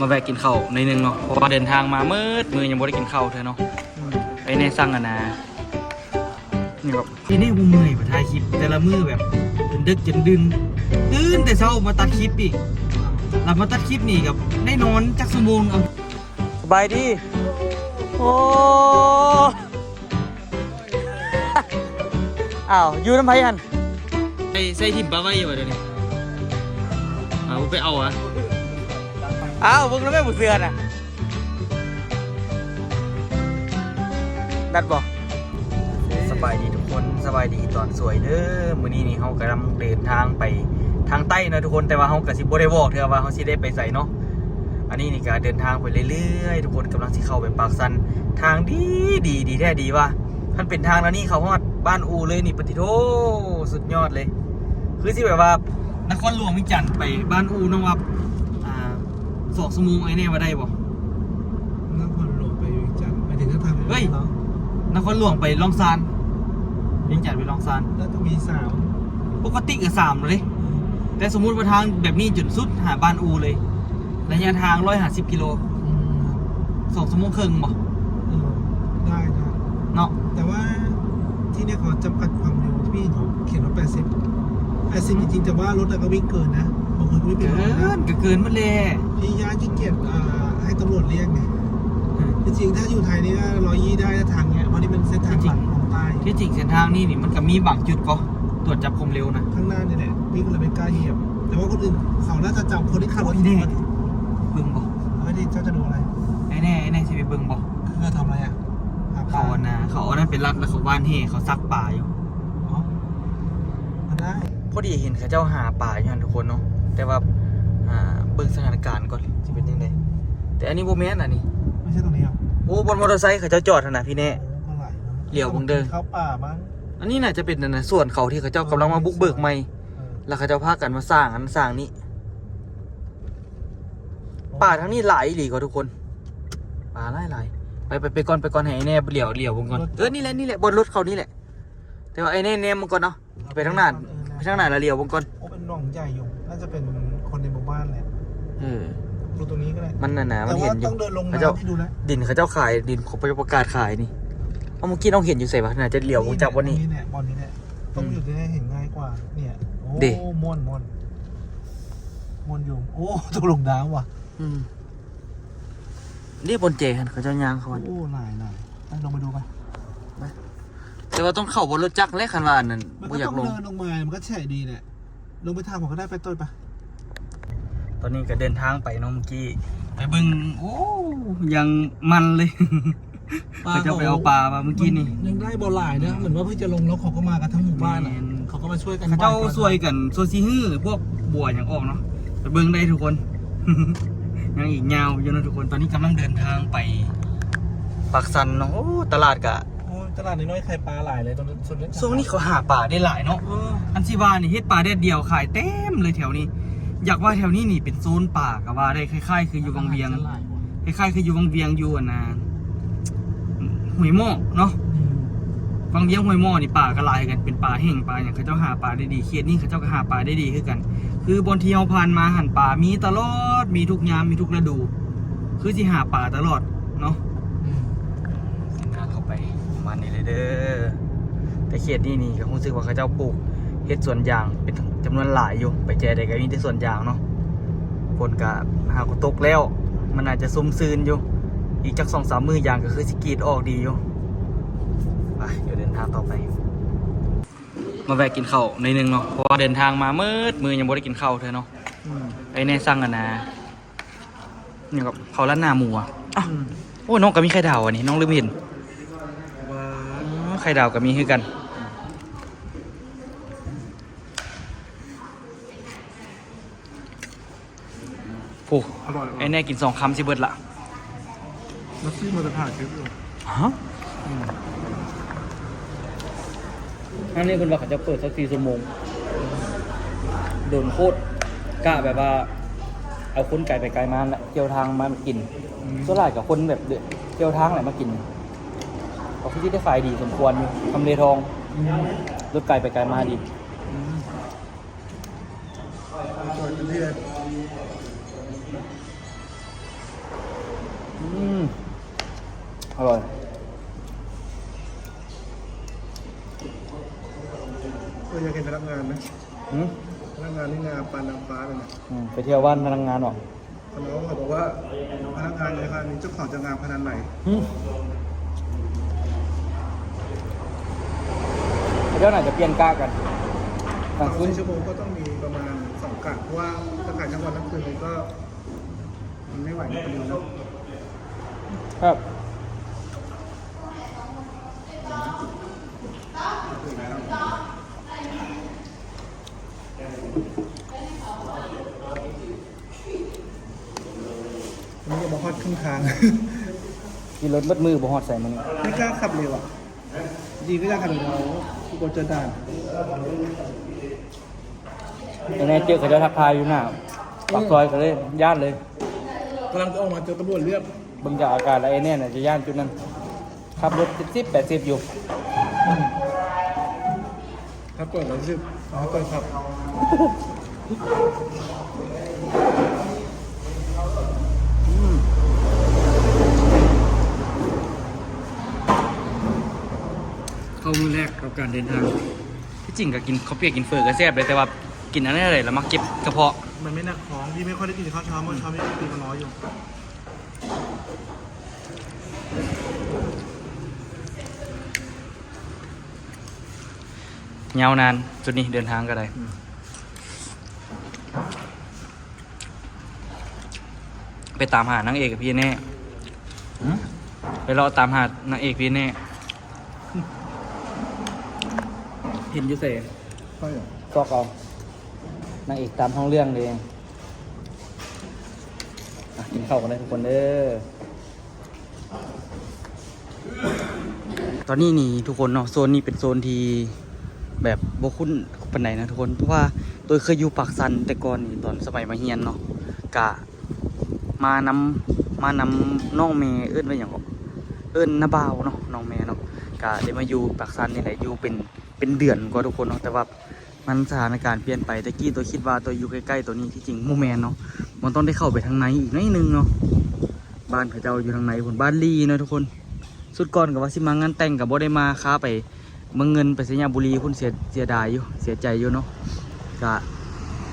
ມາແວະກິນເຂົ້າໜ້ອຍໜຶ່ງເນາະ ເພາະວ່າເດີນທາງມາໝົດມື້ຍັງບໍ່ໄດ້ກິນເຂົ້າເທື່ອເນາະ. ໄອ້ແນ່ສັ່ງອັນນ່າ ນີ້ແບບ ໄອ້ແນ່ບໍ່ເມື່ອຍບໍ່ຖ່າຍຄລິບ ແຕ່ລະມື້ແບບຈົນດຶກຈົນດື່ນ ຕື່ນແຕ່ເຊົ້າມາຕັດຄລິບອີກ ແລ້ວມາຕັດຄລິບນີ້ກໍໄດ້ນອນຈັກຊົ່ວໂມງ. ເອົາ ສະບາຍດີ. ໂອ້ ອ້າວ ຢູ່ນຳໃຜຫັ້ນ? ໃສ່ ໃສ່ຖິ້ມປະໄວ້ຢູ່ບໍ່ດຽວນີ້? ເອົາ ບໍ່ໄປເອົາຫວາ? ອ້າວ ເບິ່ງແລ້ວແມ່ນບໍ່ເຊື່ອນະ. ດັດບໍ່? ສະບາຍດີທຸກຄົນ ສະບາຍດີຕອນສວຍເດີ. ມື້ນີ້ນີ້ເຮົາກຳລັງເດີນທາງໄປທາງໃຕ້ເນາະທຸກຄົນ ແຕ່ວ່າເຮົາກະຊິບໍ່ໄດ້ບອກເທື່ອວ່າເຮົາຊິໄດ້ໄປໃສເນາະ. ອັນນີ້ນີ້ກະເດີນທາງໄປເລື້ອຍໆ ທຸກຄົນ ກຳລັງຊິເຂົ້າໄປປາກຊັນ. ທາງດີ ດີ ດີແທ້ດີວ່າ ຄັນເປັນທາງແນວນີ້ເຂົ້າຮອດບ້ານອູ່ເລີຍນີ້ ປະຕິໂທ ສຸດຍອດເລີຍ. ຄືຊິແບບວ່ານະຄອນຫຼວງວຽງຈັນໄປບ້ານອູ່ນ້ອງວ່າ ອ່າ ສອງຊົ່ວໂມງ ໄອ້ແນ່ວ່າໄດ້ບໍ່? ນະຄອນຫຼວງໄປວຽງຈັນ ໝາຍເຖິງທາງ ເຮີ້ຍ ເນາະ ນະຄອນຫຼວງໄປລ່ອງຊານ ວຽງຈັນໄປລ່ອງຊານ ໜ້າຈະມີສາມ ປົກກະຕິກະສາມແລ້ວເດ້. ອືມ ແຕ່ສົມມຸດວ່າທາງແບບນີ້ຈົນສຸດຫາບ້ານອູ່ເລີຍ ໄລຍະທາງຮ້ອຍຫ້າສິບກິໂລ ອືມ ສອງຊົ່ວໂມງເຄິ່ງບໍ່? ເອີ ໄດ້ ໄດ້ ເນາະ ແຕ່ວ່າທີ່ນີ້ເຂົາຈຳກັດຄວາມເລັວ ທີ່ເຫັນເຂົາຂຽນວ່າແປດສິບ ແປດສິບ ອືມ ຈິງໆ ແຕ່ວ່າລົດກໍວິ່ງເກີນນະ ບາງຄົນກໍວິ່ງເກີນ ເກີນ ກໍເກີນໝົດແຫຼະ. ທີ່ຢ້ານຂີ້ກຽດ ອ່າ ໃຫ້ຕຳຫຼວດລຽກໄງ. ອືມ ທີ່ຈິງຖ້າຢູ່ໄທນີ້ກໍຮ້ອຍຊາວໄດ້ ທາງເນີ້ຍ ເພາະນີ້ເປັນເສັ້ນທາງຫຼັກຂອງໃຕ້. ທີ່ຈິງເສັ້ນທາງນີ້ນີ້ມັນກໍມີບາງຈຸດກໍ ຕວດຈັບຄວາມເລັວນະ ຂ້າງໜ້ານີ້ແຫຼະ ວິ່ງແລ້ວໄປກ້າຢຽບ ແຕ່ວ່າຄົນອື່ນເຂົາໜ້າຈະຈຳ ຄົນທີ່ຂັບລົດ ເບິ່ງບໍ່? ເອີ ນີ້ເຈົ້າຈະດູອະໄລ? ໄອ້ແນ່ ໄອ້ແນ່ຊິໄປເບິ່ງບໍ່? ເພື່ອທຳອະໄລອະ? ເຂົາອັນນ່າ ເຂົາເອົານັ້ນໄປລັດ ແລ້ວເຂົາຫວ່ານແຫ ເຂົາຊັກປາຢູ່. ອໍ ກໍໄດ້ ພໍດີເຫັນເຂົາເຈົ້າຫາປາຢູ່ຫັ້ນທຸກຄົນເນາະ ແຕ່ວ່າ ອ່າ ເບິ່ງສະຖານະການກ່ອນຊິເປັນຈັ່ງໃດ. ແຕ່ອັນນີ້ບໍ່ແມ່ນ ອັນນີ້ ບໍ່ໃຊ່ຕົງນີ້ຫວາ? ໂອ້ ບ່ອນມໍເຕີໄຊເຂົາເຈົ້າຈອດຫັ້ນນະ ພີ່ແນ່. ໂອ້ ກໍຫຼາຍເນາະ ຫຼຽວເບິ່ງເດີ ເຂົ້າປ່າມັ້ງ. ອັນນີ້ໜ້າຈະເປັນອັນນ່າ ສວນເຂົາທີ່ເຂົາເຈົ້າກຳລັງມາບຸກເບີກໃໝ່ ເອີ ແລ້ວເຂົາເຈົ້າພາກັນມາສ້າງອັນສ້າງນີ້. ໂອ້ ປາທາງນີ້ຫຼາຍອີ່ຫຼີກໍທຸກຄົນ ປາຫຼາຍໆ. ໄປ ໄປ ໄປກ່ອນ ໄປກ່ອນ ໃຫ້ໄອ້ແນ່ຫຼຽວ ຫຼຽວເບິ່ງກ່ອນ. ເອີ ນີ້ແຫຼະ ນີ້ແຫຼະ ບ່ອນລົດເຂົານີ້ແຫຼະ ແຕ່ວ່າໄອ້ແນ່ແນມເບິ່ງກ່ອນເນາະ. ໄປທາງໜ້າ ໄປທາງໜ້າລະຫຼຽວເບິ່ງກ່ອນ. ໂອ້ ເປັນໜອງໃຫຍ່ຢູ່ ໜ້າຈະເປັນຄົນໃນໝູ່ບ້ານແຫຼະ. ເອີ ລົງຕົງນີ້ກໍໄດ້ ມັນນັ້ນນະ ມັນເຫັນຢູ່ ເຂົາເຈົ້າ ດິນເຂົາເຈົ້າຂາຍ ດິນເຂົາປະກາດຂາຍນີ້. ເອົາ ເມື່ອກີ້ນ້ອງເຫັນຢູ່ໃສວະ? ໜ້າຈະຫຼຽວບໍ່ຈັກບ່ອນນີ້ ນີ້ແຫຼະ ບ່ອນນີ້ແຫຼະ ອືມ ຕ້ອງຢູ່ໃນ ເຫັນງ່າຍກວ່າ. ເນີ້ຍ ໂອ້ ມ່ວນ ມ່ວນ ມ່ວນຢູ່. ໂອ້ ຕົກລົງນ້ຳວ່ະ. ອືມ ນີ້ບ່ອນແຈຫັ້ນ ເຂົາເຈົ້າຍ່າງເຂົ້າ. ໂອ້ ຫຼາຍໆ ໄປ ລົງໄປດູໄປ. ໄປ ແຕ່ວ່າຕ້ອງເຂົ້າບ່ອນລົດຈັກແຫຼະ ຄັນວ່າອັນນັ້ນ ມັນກໍ ບໍ່ຢາກລົງ ຕ້ອງເດີນລົງມາ ມັນກໍແສດີແຫຼະ ລົງໄປຖາມເຂົາກໍໄດ້. ໄປໂຕດ ໄປ. ຕອນນີ້ກໍເດີນທາງໄປເນາະ ເມື່ອກີ້ໄປເບິ່ງ ໂອ້ ຢ່າງມັນເລີຍ. ປາ ເຂົາເຈົ້າໄປເອົາປາມາເມື່ອກີ້ນີ້ ຍັງໄດ້ບໍ່ຫຼາຍເດີ ອືມ ເໝືອນວ່າເພິ່ນຈະລົງແລ້ວ ເຂົາກໍມາກັນທັງໝູ່ບ້ານນະ. ແມ່ນ ເຂົາກໍມາຊ່ວຍກັນ ເຂົາເຈົ້າຊ່ວຍກັນ ຊ່ວຍຊິຮື້ພວກບົວຫຍັງອອກເນາະ. ໄປເບິ່ງໄດ້ທຸກຄົນ ຍັງອີກຍາວຢູ່ເນາະທຸກຄົນ. ຕອນນີ້ກຳລັງເດີນທາງໄປປາກຊັນເນາະ. ໂອ້ ຕະຫຼາດກະ ໂອ້ຍ ຕະຫຼາດນ້ອຍໆ ຂາຍປາຫຼາຍເລີຍ ຕອນນີ້ ຊ່ວງນີ້ເຂົາຫາປາໄດ້ຫຼາຍເນາະ. ເອີ ອັນຊິວ່ານີ້ເຮັດປາແດດດຽວຂາຍເຕັມເລີຍແຖວນີ້. ຢາກວ່າແຖວນີ້ນີ້ເປັນໂຊນປາກໍວ່າໄດ້ ຄ້າຍໆ ຄືຢູ່ວັງວຽງ ຄ້າຍໆ ຄືຢູ່ວັງວຽງ ຢູ່ອັນນ່າ ຫ້ວຍໝໍ້ເນາະ. ອືມ ວັງວຽງ ຫ້ວຍໝໍ້ນີ້ປາກໍຫຼາຍຄືກັນ ເປັນປາແຫ້ງປາຫຍັງ ເຂົາເຈົ້າຫາປາໄດ້ດີ. ເຂດນີ້ເຂົາເຈົ້າກໍຫາປາໄດ້ດີຄືກັນ ຄືບ່ອນທີ່ເຮົາຜ່ານມາຫັ້ນ ປາມີຕະຫຼອດ ມີທຸກຍາມ ມີທຸກລະດູ ຄືຊິຫາປາຕະຫຼອດເນາະ. ອືມ ເສັ້ນທາງເຂົ້າໄປປະມານນີ້ເລີຍເດີ ແຕ່ເຂດນີ້ນີ້ກໍຮູ້ສຶກວ່າເຂົາເຈົ້າປູກເຮັດສວນຢາງເປັນຈຳນວນຫຼາຍຢູ່ ໄປແຈໃດກໍມີແຕ່ສວນຢາງເນາະ. ຝົນກໍຫາກໍຕົກແລ້ວ ມັນອາດຈະຊຸ່ມຊື່ນຢູ່ ອີກຈັກສອງສາມມື້ຢາງກໍຄືຊິກຣີດອອກດີຢູ່. ໄປ ດຽວເດີນທາງຕໍ່ໄປ ມາແວະກິນເຂົ້າໜ້ອຍໜຶ່ງເນາະ ເພາະວ່າເດີນທາງມາໝົດມື້ຍັງບໍ່ໄດ້ກິນເຂົ້າເທື່ອເນາະ. ອືມ ໄອ້ແນ່ສັ່ງອັນນ່າ ຫຍັງກໍເຂົ້າລາດໜ້າໝູອະ. ອືມ ໂອ້ ນ້ອງກໍມີໄຂ່ດາວອັນນີ້ ນ້ອງລືມເຫັນ. ວ້າ ອໍ ໄຂ່ດາວກໍມີຄືກັນ. ໂອ້ ອະລ່ອຍ ອະລ່ອຍ ໄອ້ແນ່ກິນສອງຄຳຊິເບິດລະ. ແລ້ວຊື້ມາຈາກທ່າເກັບຢູ່. ຮະ? ອືມ ອັນນີ້ເພິ່ນວ່າເຂົາເຈົ້າເປີດຊາວສີ່ຊົ່ວໂມງ ດົນໂຄດ ກະແບບວ່າເອົາຄົນໄກໄປໄກມາແຫຼະ ກ່ຽວທາງມາກິນ. ອືມ ສ່ວນຫຼາຍກໍຄົນແບບກ່ຽວທາງແຫຼະມາກິນ ກໍຄືຊິໄດ້ຂາຍດີສົມຄວນຢູ່ ທຳເລທອງ. ອືມ ລົດໄກໄປໄກມາດີ. ອືມ ຈອດຢູ່ນີ້ແຫຼະ. ອືມ ອະລ່ອຍ. ເອີ ຢາກເຫັນພະນັກງານນະ. ຫືມ? ພະນັກງານນີ້ງາມປານນາງຟ້າເລີຍນະ. ອືມ ໄປທ່ຽວບ້ານພະນັກງານເນາະ. ເຂົາບອກວ່າພະນັກງານໃນຮ້ານນີ້ເຈົ້າຂອງຈະງາມຂະໜາດໃດ. ຫືມ? ເຂົາເຈົ້າໜ້າຈະປ່ຽນກະກັນກາງຄືນ. ສອງສີ່ຊົ່ວໂມງກໍຕ້ອງມີປະມານສອງກະ ເພາະວ່າຖ້າຂາຍທັງວັນທັງຄືນເລີຍກໍ ມັນໄມ່ໄຫວນະ. ຄັບ ມັນຍັງບໍ່ຮອດເຄິ່ງທາງ. ຂີ່ລົດເບິດມື້ບໍ່ຮອດໃສມື້ນີ້. ໄມ່ກ້າຂັບເລັວອະ. ດີໄມ່ກ້າຂັບເລັວ ໂອ້ ກູກົວເຈີດ່ານ. ຕອນແລກເຈີເຂົາເຈົ້າທັກທາຍຢູ່ໜ້າປາກຊອຍ ກໍເລີຍຢ້ານເລີຍ. ກຳລັງຈະອອກມາເຈີຕຳຫຼວດລຽບ. ເບິ່ງຈາກອາການແລ້ວ ໄອ້ແນ່ນະຈະຢ້ານຈຸດນັ້ນ. ຂັບລົດສິບສິບ ແປດສິບຢູ່. ອືມ ຂັບກ່ອນກໍສິບ ເອົາກ່ອນຂັບ. ອືມ ເຂົ້າມື້ແລກກັບການເດີນທາງ. ທີ່ຈິງກໍກິນເຂົ້າປຽກກິນເຝີກໍແຊບເດ້ ແຕ່ວ່າກິນອັນນັ້ນແຫຼະ ລະມັກເຈັບກະເພາະ. ມັນໄມ່ໜັກທ້ອງ ພີ່ໄມ່ຄ່ອຍໄດ້ກິນເຂົ້າເຊົ້າ ມື້ເຊົ້າມີແຕ່ຕີນມານ້ອຍຢູ່. ຍາວນານ ຈຸດນີ້ເດີນທາງກໍໄດ້. ອືມ ໄປຕາມຫານາງເອກໃຫ້ພີ່ແນ່. ຫືມ? ໄປເລາະຕາມຫານາງເອກໃຫ້ພີ່ແນ່. ເຫັນຢູ່ໃສ? ຊອກເອົາ ນາງເອກຕາມທ້ອງເລື່ອງເດ້. ອ່ະ ກິນເຂົ້າກັນເດີທຸກຄົນເດີ. ຕອນນີ້ນີ້ທຸກຄົນເນາະ ໂຊນນີ້ເປັນໂຊນທີ່ແບບບໍ່ຄຸ້ນປານໃດນະທຸກຄົນ ເພາະວ່າໂຕເຄີຍຢູ່ປາກຊັນແຕ່ກ່ອນນີ້ ຕອນສະໄໝມາຮຽນເນາະ ກະມານຳ ມານຳນ້ອງແມ່ ເອີ້ນວ່າຫຍັງເກາະ ເອີ້ນນ້າບ່າວເນາະ ນ້ອງແມ່ເນາະ ກະໄດ້ມາຢູ່ປາກຊັນນີ້ແຫຼະ ຢູ່ເປັນ ເປັນເດືອນກວ່າທຸກຄົນເນາະ ແຕ່ວ່າ ມັນສະຖານະການປ່ຽນໄປ. ແຕ່ກີ້ໂຕຄິດວ່າໂຕຢູ່ໃກ້ໆໂຕນີ້ ທີ່ຈິງບໍ່ແມ່ນເນາະ ມັນຕ້ອງໄດ້ເຂົ້າໄປທາງໃນອີກໜ້ອຍໜຶ່ງເນາະ. ບ້ານເຂົາເຈົ້າຢູ່ທາງໃນພຸ້ນ ບ້ານລີເນາະທຸກຄົນ. ຊຸດກ່ອນກໍວ່າຊິມາງານແຕ່ງ ກໍບໍ່ໄດ້ມາ ຄາໄປເມືອງເງິນ ໄປໄຊຍະບູລີພຸ້ນ. ເສຍ ເສຍດາຍຢູ່ ເສຍໃຈຢູ່ເນາະ. ກະ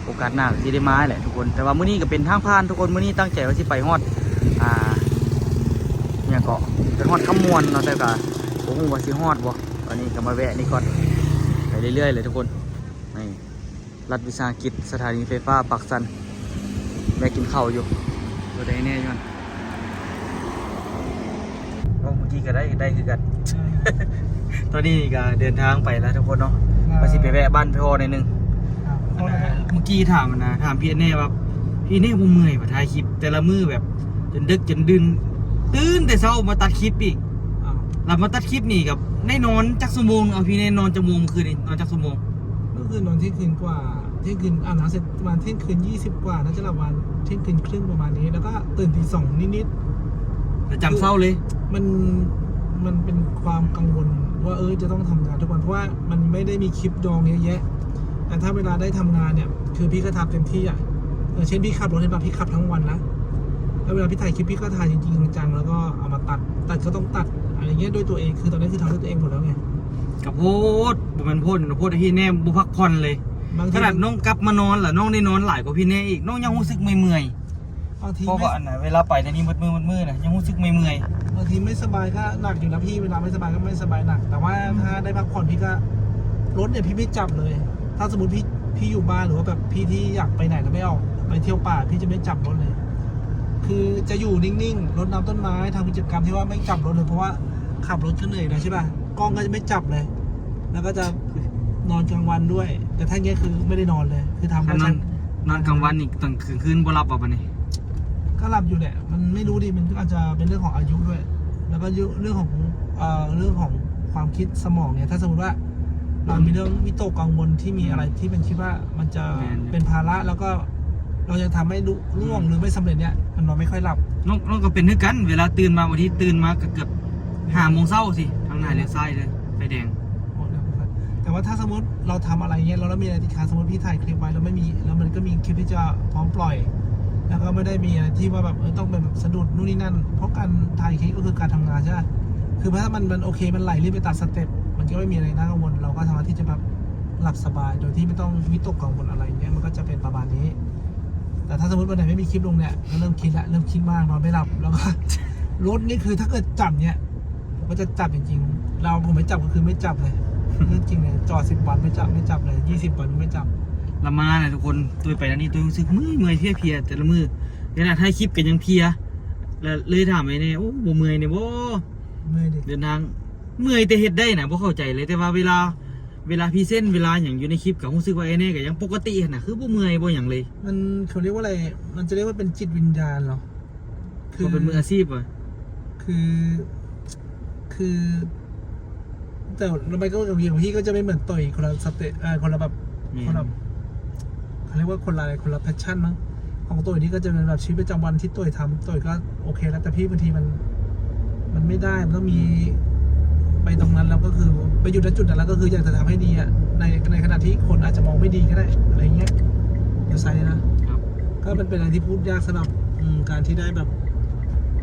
ໂອກາດໜ້າກໍຊິໄດ້ມາແຫຼະທຸກຄົນ. ແຕ່ວ່າມື້ນີ້ກໍເປັນທາງຜ່ານທຸກຄົນ ມື້ນີ້ຕັ້ງໃຈວ່າຊິໄປຮອດ ອ່າ ຫຍັງເກາະ ໄປຮອດຄຳມ່ວນເນາະ ແຕ່ກໍບໍ່ຮູ້ວ່າຊິຮອດບໍ່. ຕອນນີ້ກໍມາແວະນີ້ກ່ອນ ໄປເລື້ອຍໆເລີຍທຸກຄົນ. ນີ້ ລັດວິສາຫະກິດສະຖານີໄຟຟ້າປາກຊັນ ແວະກິນເຂົ້າຢູ່ ບໍ່ໄດ້ແນ່ຢູ່ຫັ້ນ. ເວົ້າເມື່ອກີ້ກໍໄດ້ ໄດ້ຄືກັນ. ຕອນນີ້ກໍເດີນທາງໄປແລ້ວທຸກຄົນເນາະ ວ່າຊິໄປແວະບ້ານພໍ່ໜ້ອຍໜຶ່ງ. ເມື່ອກີ້ຖາມ ອັນນ່າ ຖາມພີ່ແນ່ວ່າ ພີ່ແນ່ບໍ່ເມື່ອຍບໍ່ ຖ່າຍຄລິບແຕ່ລະມື້ແບບຈົນເດິກຈົນດື່ນ ຕື່ນແຕ່ເຊົ້າມາຕັດຄລິບອີກ. ແລ້ວມາຕັດຄລິບນີ້ກໍໄດ້ນອນຈັກຊົ່ວໂມງ? ເອົາ ພີ່ແນ່ນອນຈັກໂມງ ມື້ຄືນນີ້ນອນຈັກຊົ່ວໂມງ? ເມື່ອຄືນນອນທ່ຽງຄືນກວ່າ ທ່ຽງຄືນ ອາບນ້ຳເສັດປະມານທ່ຽງຄືນ ຊາວກວ່າ ໜ້າຈະຫຼັບປະມານທ່ຽງຄືນຄຶ່ງປະມານນີ້ ແລ້ວກໍຕື່ນຕີສອງນິດໆ ແລ້ວຈຳເຊົ້າເລີຍ. ມັນ ມັນເປັນຄວາມກັງວົນວ່າ ເອີ ຈະຕ້ອງທຳງານທຸກວັນ ເພາະວ່າມັນໄມ່ໄດ້ມີຄລິບດອງເຍອະແຍະ. ແຕ່ຖ້າເວລາໄດ້ທຳງານເນ່ຍ ຄືພີ່ກໍທຳເຕັມທີ່ອະ. ຢ່າງເຊັ່ນ ພີ່ຂັບລົດເຫັນປະ ພີ່ຂັບທັງວັນນະ ແລ້ວເວລາພີ່ຖ່າຍຄລິບ ພີ່ກໍຖ່າຍຈິງໆ ຈັງໆ ແລ້ວກໍເອົາມາຕັດ ຕັດກໍຕ້ອງຕັດ ອະໄລເງຍ ດ້ວຍຕົວເອງ ຄືຕອນນີ້ຄືທຳດ້ວຍຕົວເອງໝົດແລ້ວໄງ. ກໍໂພດ ບໍ່ແມ່ນໂພດ ໂພດ ພີ່ແນ່ບໍ່ພັກຜ່ອນເລີຍ. ບາງທີ ຂະໜາດນ້ອງກັບມານອນລະ ນ້ອງໄດ້ນອນຫຼາຍກວ່າພີ່ແນ່ອີກ ນ້ອງຍັງຮູ້ສຶກເມື່ອຍໆ. ບາງທີ ເພາະວ່າ ອັນນ່າ ເວລາໄປແຕ່ນີ້ໝົດມື້ ໝົດມື້ນະ ຍັງຮູ້ສຶກເມື່ອຍໆ. ບາງທີໄມ່ສະບາຍກໍໜັກຢູ່ນະພີ່ ເວລາໄມ່ສະບາຍກໍໄມ່ສະບາຍໜັກ ແຕ່ວ່າ ອືມ ຖ້າໄດ້ພັກຜ່ອນ ພີ່ກໍ ລົດເນ່ຍ ພີ່ໄມ່ຈັບເລີຍ. ຖ້າສົມມຸດ ພີ່ ພີ່ຢູ່ບ້ານ ຫຼືວ່າແບບ ພີ່ທີ່ຢາກໄປໄຫນ ແລ້ວໄມ່ອອກ ໄປທ່ຽວປ່າ ພີ່ຈະໄມ່ຈັບລົດເລີຍ. ຄືຈະຢູ່ນິ່ງໆ ລົດນ້ຳຕົ້ນໄມ້ ທຳກິດຈະກຳທີ່ວ່າໄມ່ຈັບລົດເລີຍ ເພາະວ່າຂັບລົດກໍເໜື່ອຍນະ ໃຊ່ປະ? ກ້ອງກໍຈະໄມ່ຈັບເລີຍ ແລ້ວກໍຈະນອນກາງວັນດ້ວຍ. ແຕ່ຖ້າເນີ້ຍຄືໄມ່ໄດ້ນອນເລີຍ ຄືທຳ ຖ້ານອນ ນອນກາງວັນນີ້ ຕອນກາງຄືນບໍ່ຫຼັບບໍ່ບາດນີ້? ກໍຫຼັບຢູ່ແຫຼະ ມັນໄມ່ຮູ້ດິ ມັນກໍອາດຈະເປັນເລື່ອງຂອງອາຍຸດ້ວຍ ແລ້ວກໍເລື່ອງຂອງ ເອີ ເລື່ອງຂອງຄວາມຄິດສະໝອງເນຍ. ຖ້າສົມມຸດວ່າ ເຮົາມີເລື່ອງວິຕົກກັງວົນທີ່ມີອະໄລທີ່ມັນຄິດວ່າມັນຈະ ແມ່ນ ເປັນພາລະ ແລ້ວກໍເຮົາຍັງທຳໃຫ້ລຸລ່ວງ ອືມ ຫຼືໄມ່ສຳເລັດເນຍ ມັນນອນໄມ່ຄ່ອຍຫຼັບ. ນ້ອງ ນ້ອງກໍເປັນຄືກັນ ເວລາຕື່ນມາ ບາງທີຕື່ນມາກໍເກືອບ ແມ່ນ ຫ້າໂມງເຊົ້າຊີ້ ທາງໜ້າລ້ຽວຊ້າຍເລີຍ ໄຟແດງ. ແຕ່ວ່າຖ້າສົມມຸດເຮົາທຳອະໄລເນຍ ແລ້ວເຮົາມີອະໄລຕິດຄ້າງ ສົມມຸດພີ່ຖ່າຍຄລິບໄວ້ ແລ້ວໄມ່ມີ ແລ້ວມັນກໍມີຄລິບທີ່ຈະພ້ອມປ່ອຍ ແ แล้วก็ไม่ได้มีอะไรที่ว่าแบบ เออ ต้องเป็นแบบสะดุดนู่นนี่นั่น เพราะการถ่ายคลิปก็คือการทำงานใช่ปะ คือถ้ามัน มันโอเค มันไหลลื่นไปตามสเต็ป มันก็ไม่มีอะไรน่ากังวล เราก็สามารถที่จะแบบหลับสบายโดยที่ไม่ต้องวิตกกังวลอะไรเงี้ย มันก็จะเป็นประมาณนี้ แต่ถ้าสมมติวันไหนไม่มีคลิปลงเนี่ย ก็เริ่มคิดละ เริ่มคิดมาก นอนไม่หลับ แล้วก็ รถนี่คือถ้าเกิดจับเนี่ย ผมก็จะจับจริงๆ เรา ผมไม่จับก็คือไม่จับเลย เรื่องจริงเลย จอดสิบวันไม่จับ ไม่จับเลย ยี่สิบวันไม่จับ ລະມານະທຸກຄົນ ຕຸ້ຍໄປແນວນີ້ ຕຸ້ຍຮູ້ສຶກເມື່ອຍໆ ເພຍໆ ແຕ່ລະມື້ ຂະໜາດຖ່າຍຄລິບກໍຍັງເພຍ ລະເລີຍຖາມໄອ້ແນ່ ໂອ້ ບໍ່ເມື່ອຍແນ່ບໍ່? ເມື່ອຍເດ ເດີນທາງເມື່ອຍ ແຕ່ເຮັດໄດ້ນະ ບໍ່ເຂົ້າໃຈເລີຍ ແຕ່ວ່າເວລາ ເວລາພຣີເຊັນ ເວລາຫຍັງຢູ່ໃນຄລິບ ກໍຮູ້ສຶກວ່າໄອ້ແນ່ກໍຍັງປົກກະຕິຫັ້ນນະ ຄືບໍ່ເມື່ອຍບໍ່ຫຍັງເລີຍ. มัน เขาเรียกว่าอะไร มันจะเรียกว่าเป็นจิตวิญญาณเหรอ คือ ເປັນມືອາຊີບຫວາ? คือ คือ แต่ แล้วมันก็ อย่างพี่ก็จะไม่เหมือนต่อยคนละสเต เอ่อ คนละแบบ แม่น คนละ เขาเรียกว่าคนละอะไร คนละแพชชั่นมั้ง ของต่อยนี่ก็จะเป็นแบบชีวิตประจำวันที่ต่อยทำ ต่อยก็โอเคแล้ว แต่พี่บางทีมัน มันไม่ได้ มันต้องมี ไปตรงนั้นแล้วก็คือ ไปอยู่ ณ จุดนั้นแล้วก็คืออยากจะทำให้ดีอะ ใน ในขณะที่คนอาจจะมองไม่ดีก็ได้ อะไรเงี้ย เดี๋ยวไซนะ ครับ ก็มันเป็นอะไรที่พูดยากสำหรับ อืม การที่ได้แบบ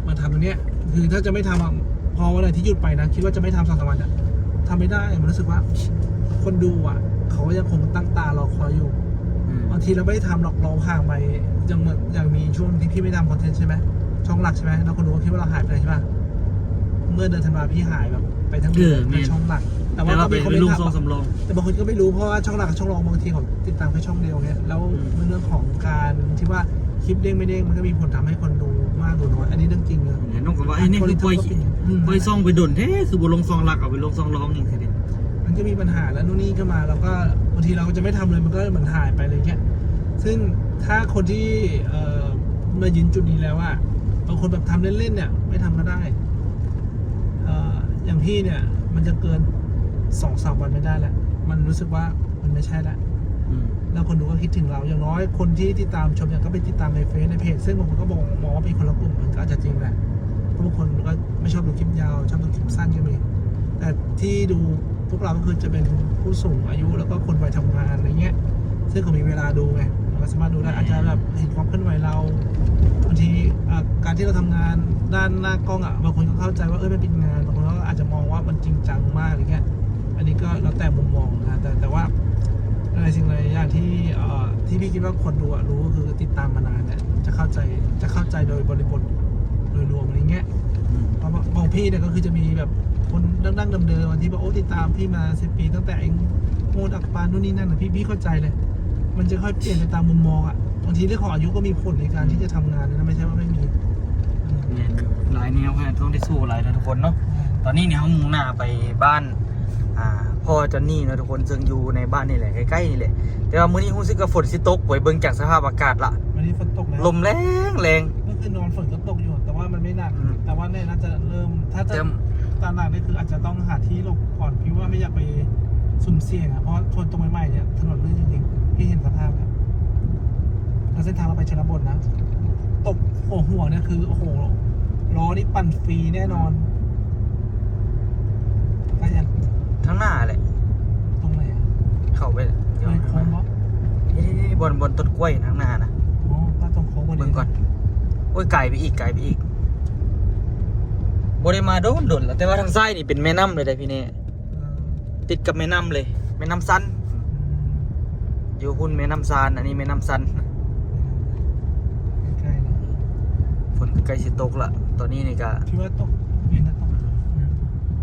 มาทำตรงเนี้ย คือถ้าจะไม่ทำอะ พอวันไหนที่หยุดไปนะ คิดว่าจะไม่ทำสองสามวันอะ ทำไม่ได้ มันรู้สึกว่า คนดูอะ เขาก็ยังคงตั้งตารอคอยอยู่ อืม บางทีเราไม่ได้ทำหรอก เราห่างไป อย่างเหมือน อย่างมีช่วงที่พี่ไม่ทำคอนเทนต์ใช่ไหม ช่องหลักใช่ไหม แล้วคนดูก็คิดว่าเราหายไปไหนใช่ปะ เมื่อเดือนธันวาพี่หายแบบไปทั้งเดือน เออ แม่น ในช่องหลัก แต่ว่า แต่ว่า ก็มีคอมเมนต์ ไปลง ถาม ช่องสำรอง แต่บางคนก็ไม่รู้ เพราะว่าช่องหลักกับช่องรองบางทีเขาติดตามแค่ช่องเดียวเงี้ย แล้ว อืม มันเรื่องของการที่ว่าคลิปเด้งไม่เด้ง มันก็มีผลทำให้คนดูมากดูน้อย อันนี้เรื่องจริงเลย น้องก็ว่า อันนี้คือปล่อย อืม ปล่อยช่องไปดนแท้ คือบ่ลงช่องหลัก เอาไปลงช่องรองจังซี้เด้ มันก็มีปัญหาแล้วนู่นนี่ก็มา แล้วก็บางทีเราจะไม่ทำเลย มันก็เหมือนหายไปเลยเงี้ย ซึ่งถ้าคนที่ เอ่อ มายืนจุดนี้แล้วอะ บางคนแบบทำเล่นๆเนี่ย ไม่ทำก็ได้ เอ่อ อย่างพี่เนี่ย มันจะเกินสองสามวันไม่ได้แล้ว มันรู้สึกว่ามันไม่ใช่แล้ว อืม แล้วคนดูก็คิดถึงเรา อย่างน้อยคนที่ติดตามชมเนี่ย ก็ไปติดตามในเฟซในเพจ ซึ่งบางคนก็บอก มองว่าเป็นคนละกลุ่ม มันก็อาจจะจริงแหละ เพราะบางคนก็ไม่ชอบดูคลิปยาว ชอบดูคลิปสั้นก็มี แต่ที่ดูพวกเราก็คือจะเป็นผู้สูงอายุ แล้วก็คนวัยทำงานอะไรเงี้ย ซึ่งเขามีเวลาดูไง เราก็สามารถดูได้ อาจจะแบบเห็นความเคลื่อนไหวเรา บางที อ่ะ การที่เราทำงานด้านหน้ากล้องอะ บางคนก็เข้าใจว่า เอ้ย มันเป็นงาน บางคนก็อาจจะมองว่ามันจริงจังมากอะไรเงี้ย อันนี้ก็แล้วแต่มุมมองนะ แต่ แต่ว่า หลายสิ่งหลายอย่างที่ เอ่อ ที่พี่คิดว่าคนดูอะรู้ ก็คือติดตามมานานเนี่ย จะเข้าใจ จะเข้าใจโดยบริบทโดยรวมอะไรเงี้ย อืม เพราะว่าของพี่เนี่ยก็คือจะมีแบบคนดั้งๆเดิมๆ ที่แบบ โอ้ ติดตามพี่มาสิบปี ตั้งแต่ไอ้โมดักปานนู่นนี่นั่นน่ะ พี่ พี่เข้าใจเลย มันจะค่อยเปลี่ยนไปตามมุมมองอะ บางทีเรื่องของอายุก็มีผลในการที่จะทำงานนะ ไม่ใช่ว่าไม่มี อืม แม่นอยู่ ຫຼายแนวขนาด ต้องได้สู้หลายนะทุกคนเนาะ อืม ตอนนี้เนี่ยเรามุ่งหน้าไปบ้าน อ่า พ่อจอนนี่เนาะทุกคน ซึ่งอยู่ในบ้านนี่แหละ ใกล้ๆนี่แหละ แต่ว่ามื้อนี้รู้สึกว่าฝนสิตกเว้ย เบิ่งจากสภาพอากาศละ วันนี้ฝนตกแล้ว ลมแรงๆ เมื่อคืนนอนฝนก็ตกอยู่ แต่ว่ามันไม่หนัก อืม แต่ว่าเนี่ยน่าจะเริ่ม ถ้าจะ เริ่ม ตามหลักนี่คืออาจจะต้องหาที่หลบก่อน พี่ว่าไม่อยากไปสุ่มเสี่ยงอะ เพราะว่าฝนตกใหม่ๆเนี่ย ถนนลื่นจริงๆ พี่เห็นสภาพแล้ว แล้วเส้นทางเราไปชนบทนะ ตกหัวๆเนี่ยคือ โอ้โห ล้อนี่ปั่นฟรีแน่นอน ใกล้ยัง ทางหน้าแหละ ตรงไหนอะ เข้าไป เดี๋ยว ในโค้งปะ นี่ๆๆ บ่อน บ่อนต้นกล้วยทางหน้านะ อ๋อ บ้านต้นโค้งพอดี เบิ่งก่อน โอ้ย ไกลไปอีก ไกลไปอีก บ่ได้มาโดน โดนแล้ว แต่ว่าทางซ้ายนี่เป็นแม่น้ำเลยเด้พี่เน่ อ่า ติดกับแม่น้ำเลย แม่น้ำซัน อืม อยู่พุ้นแม่น้ำซาน อันนี้แม่น้ำซัน ใกล้ๆเนาะ ฝนใกล้สิตกละ ตอนนี้นี่ก็ คิดว่าตก เห็นแล้วตก อืม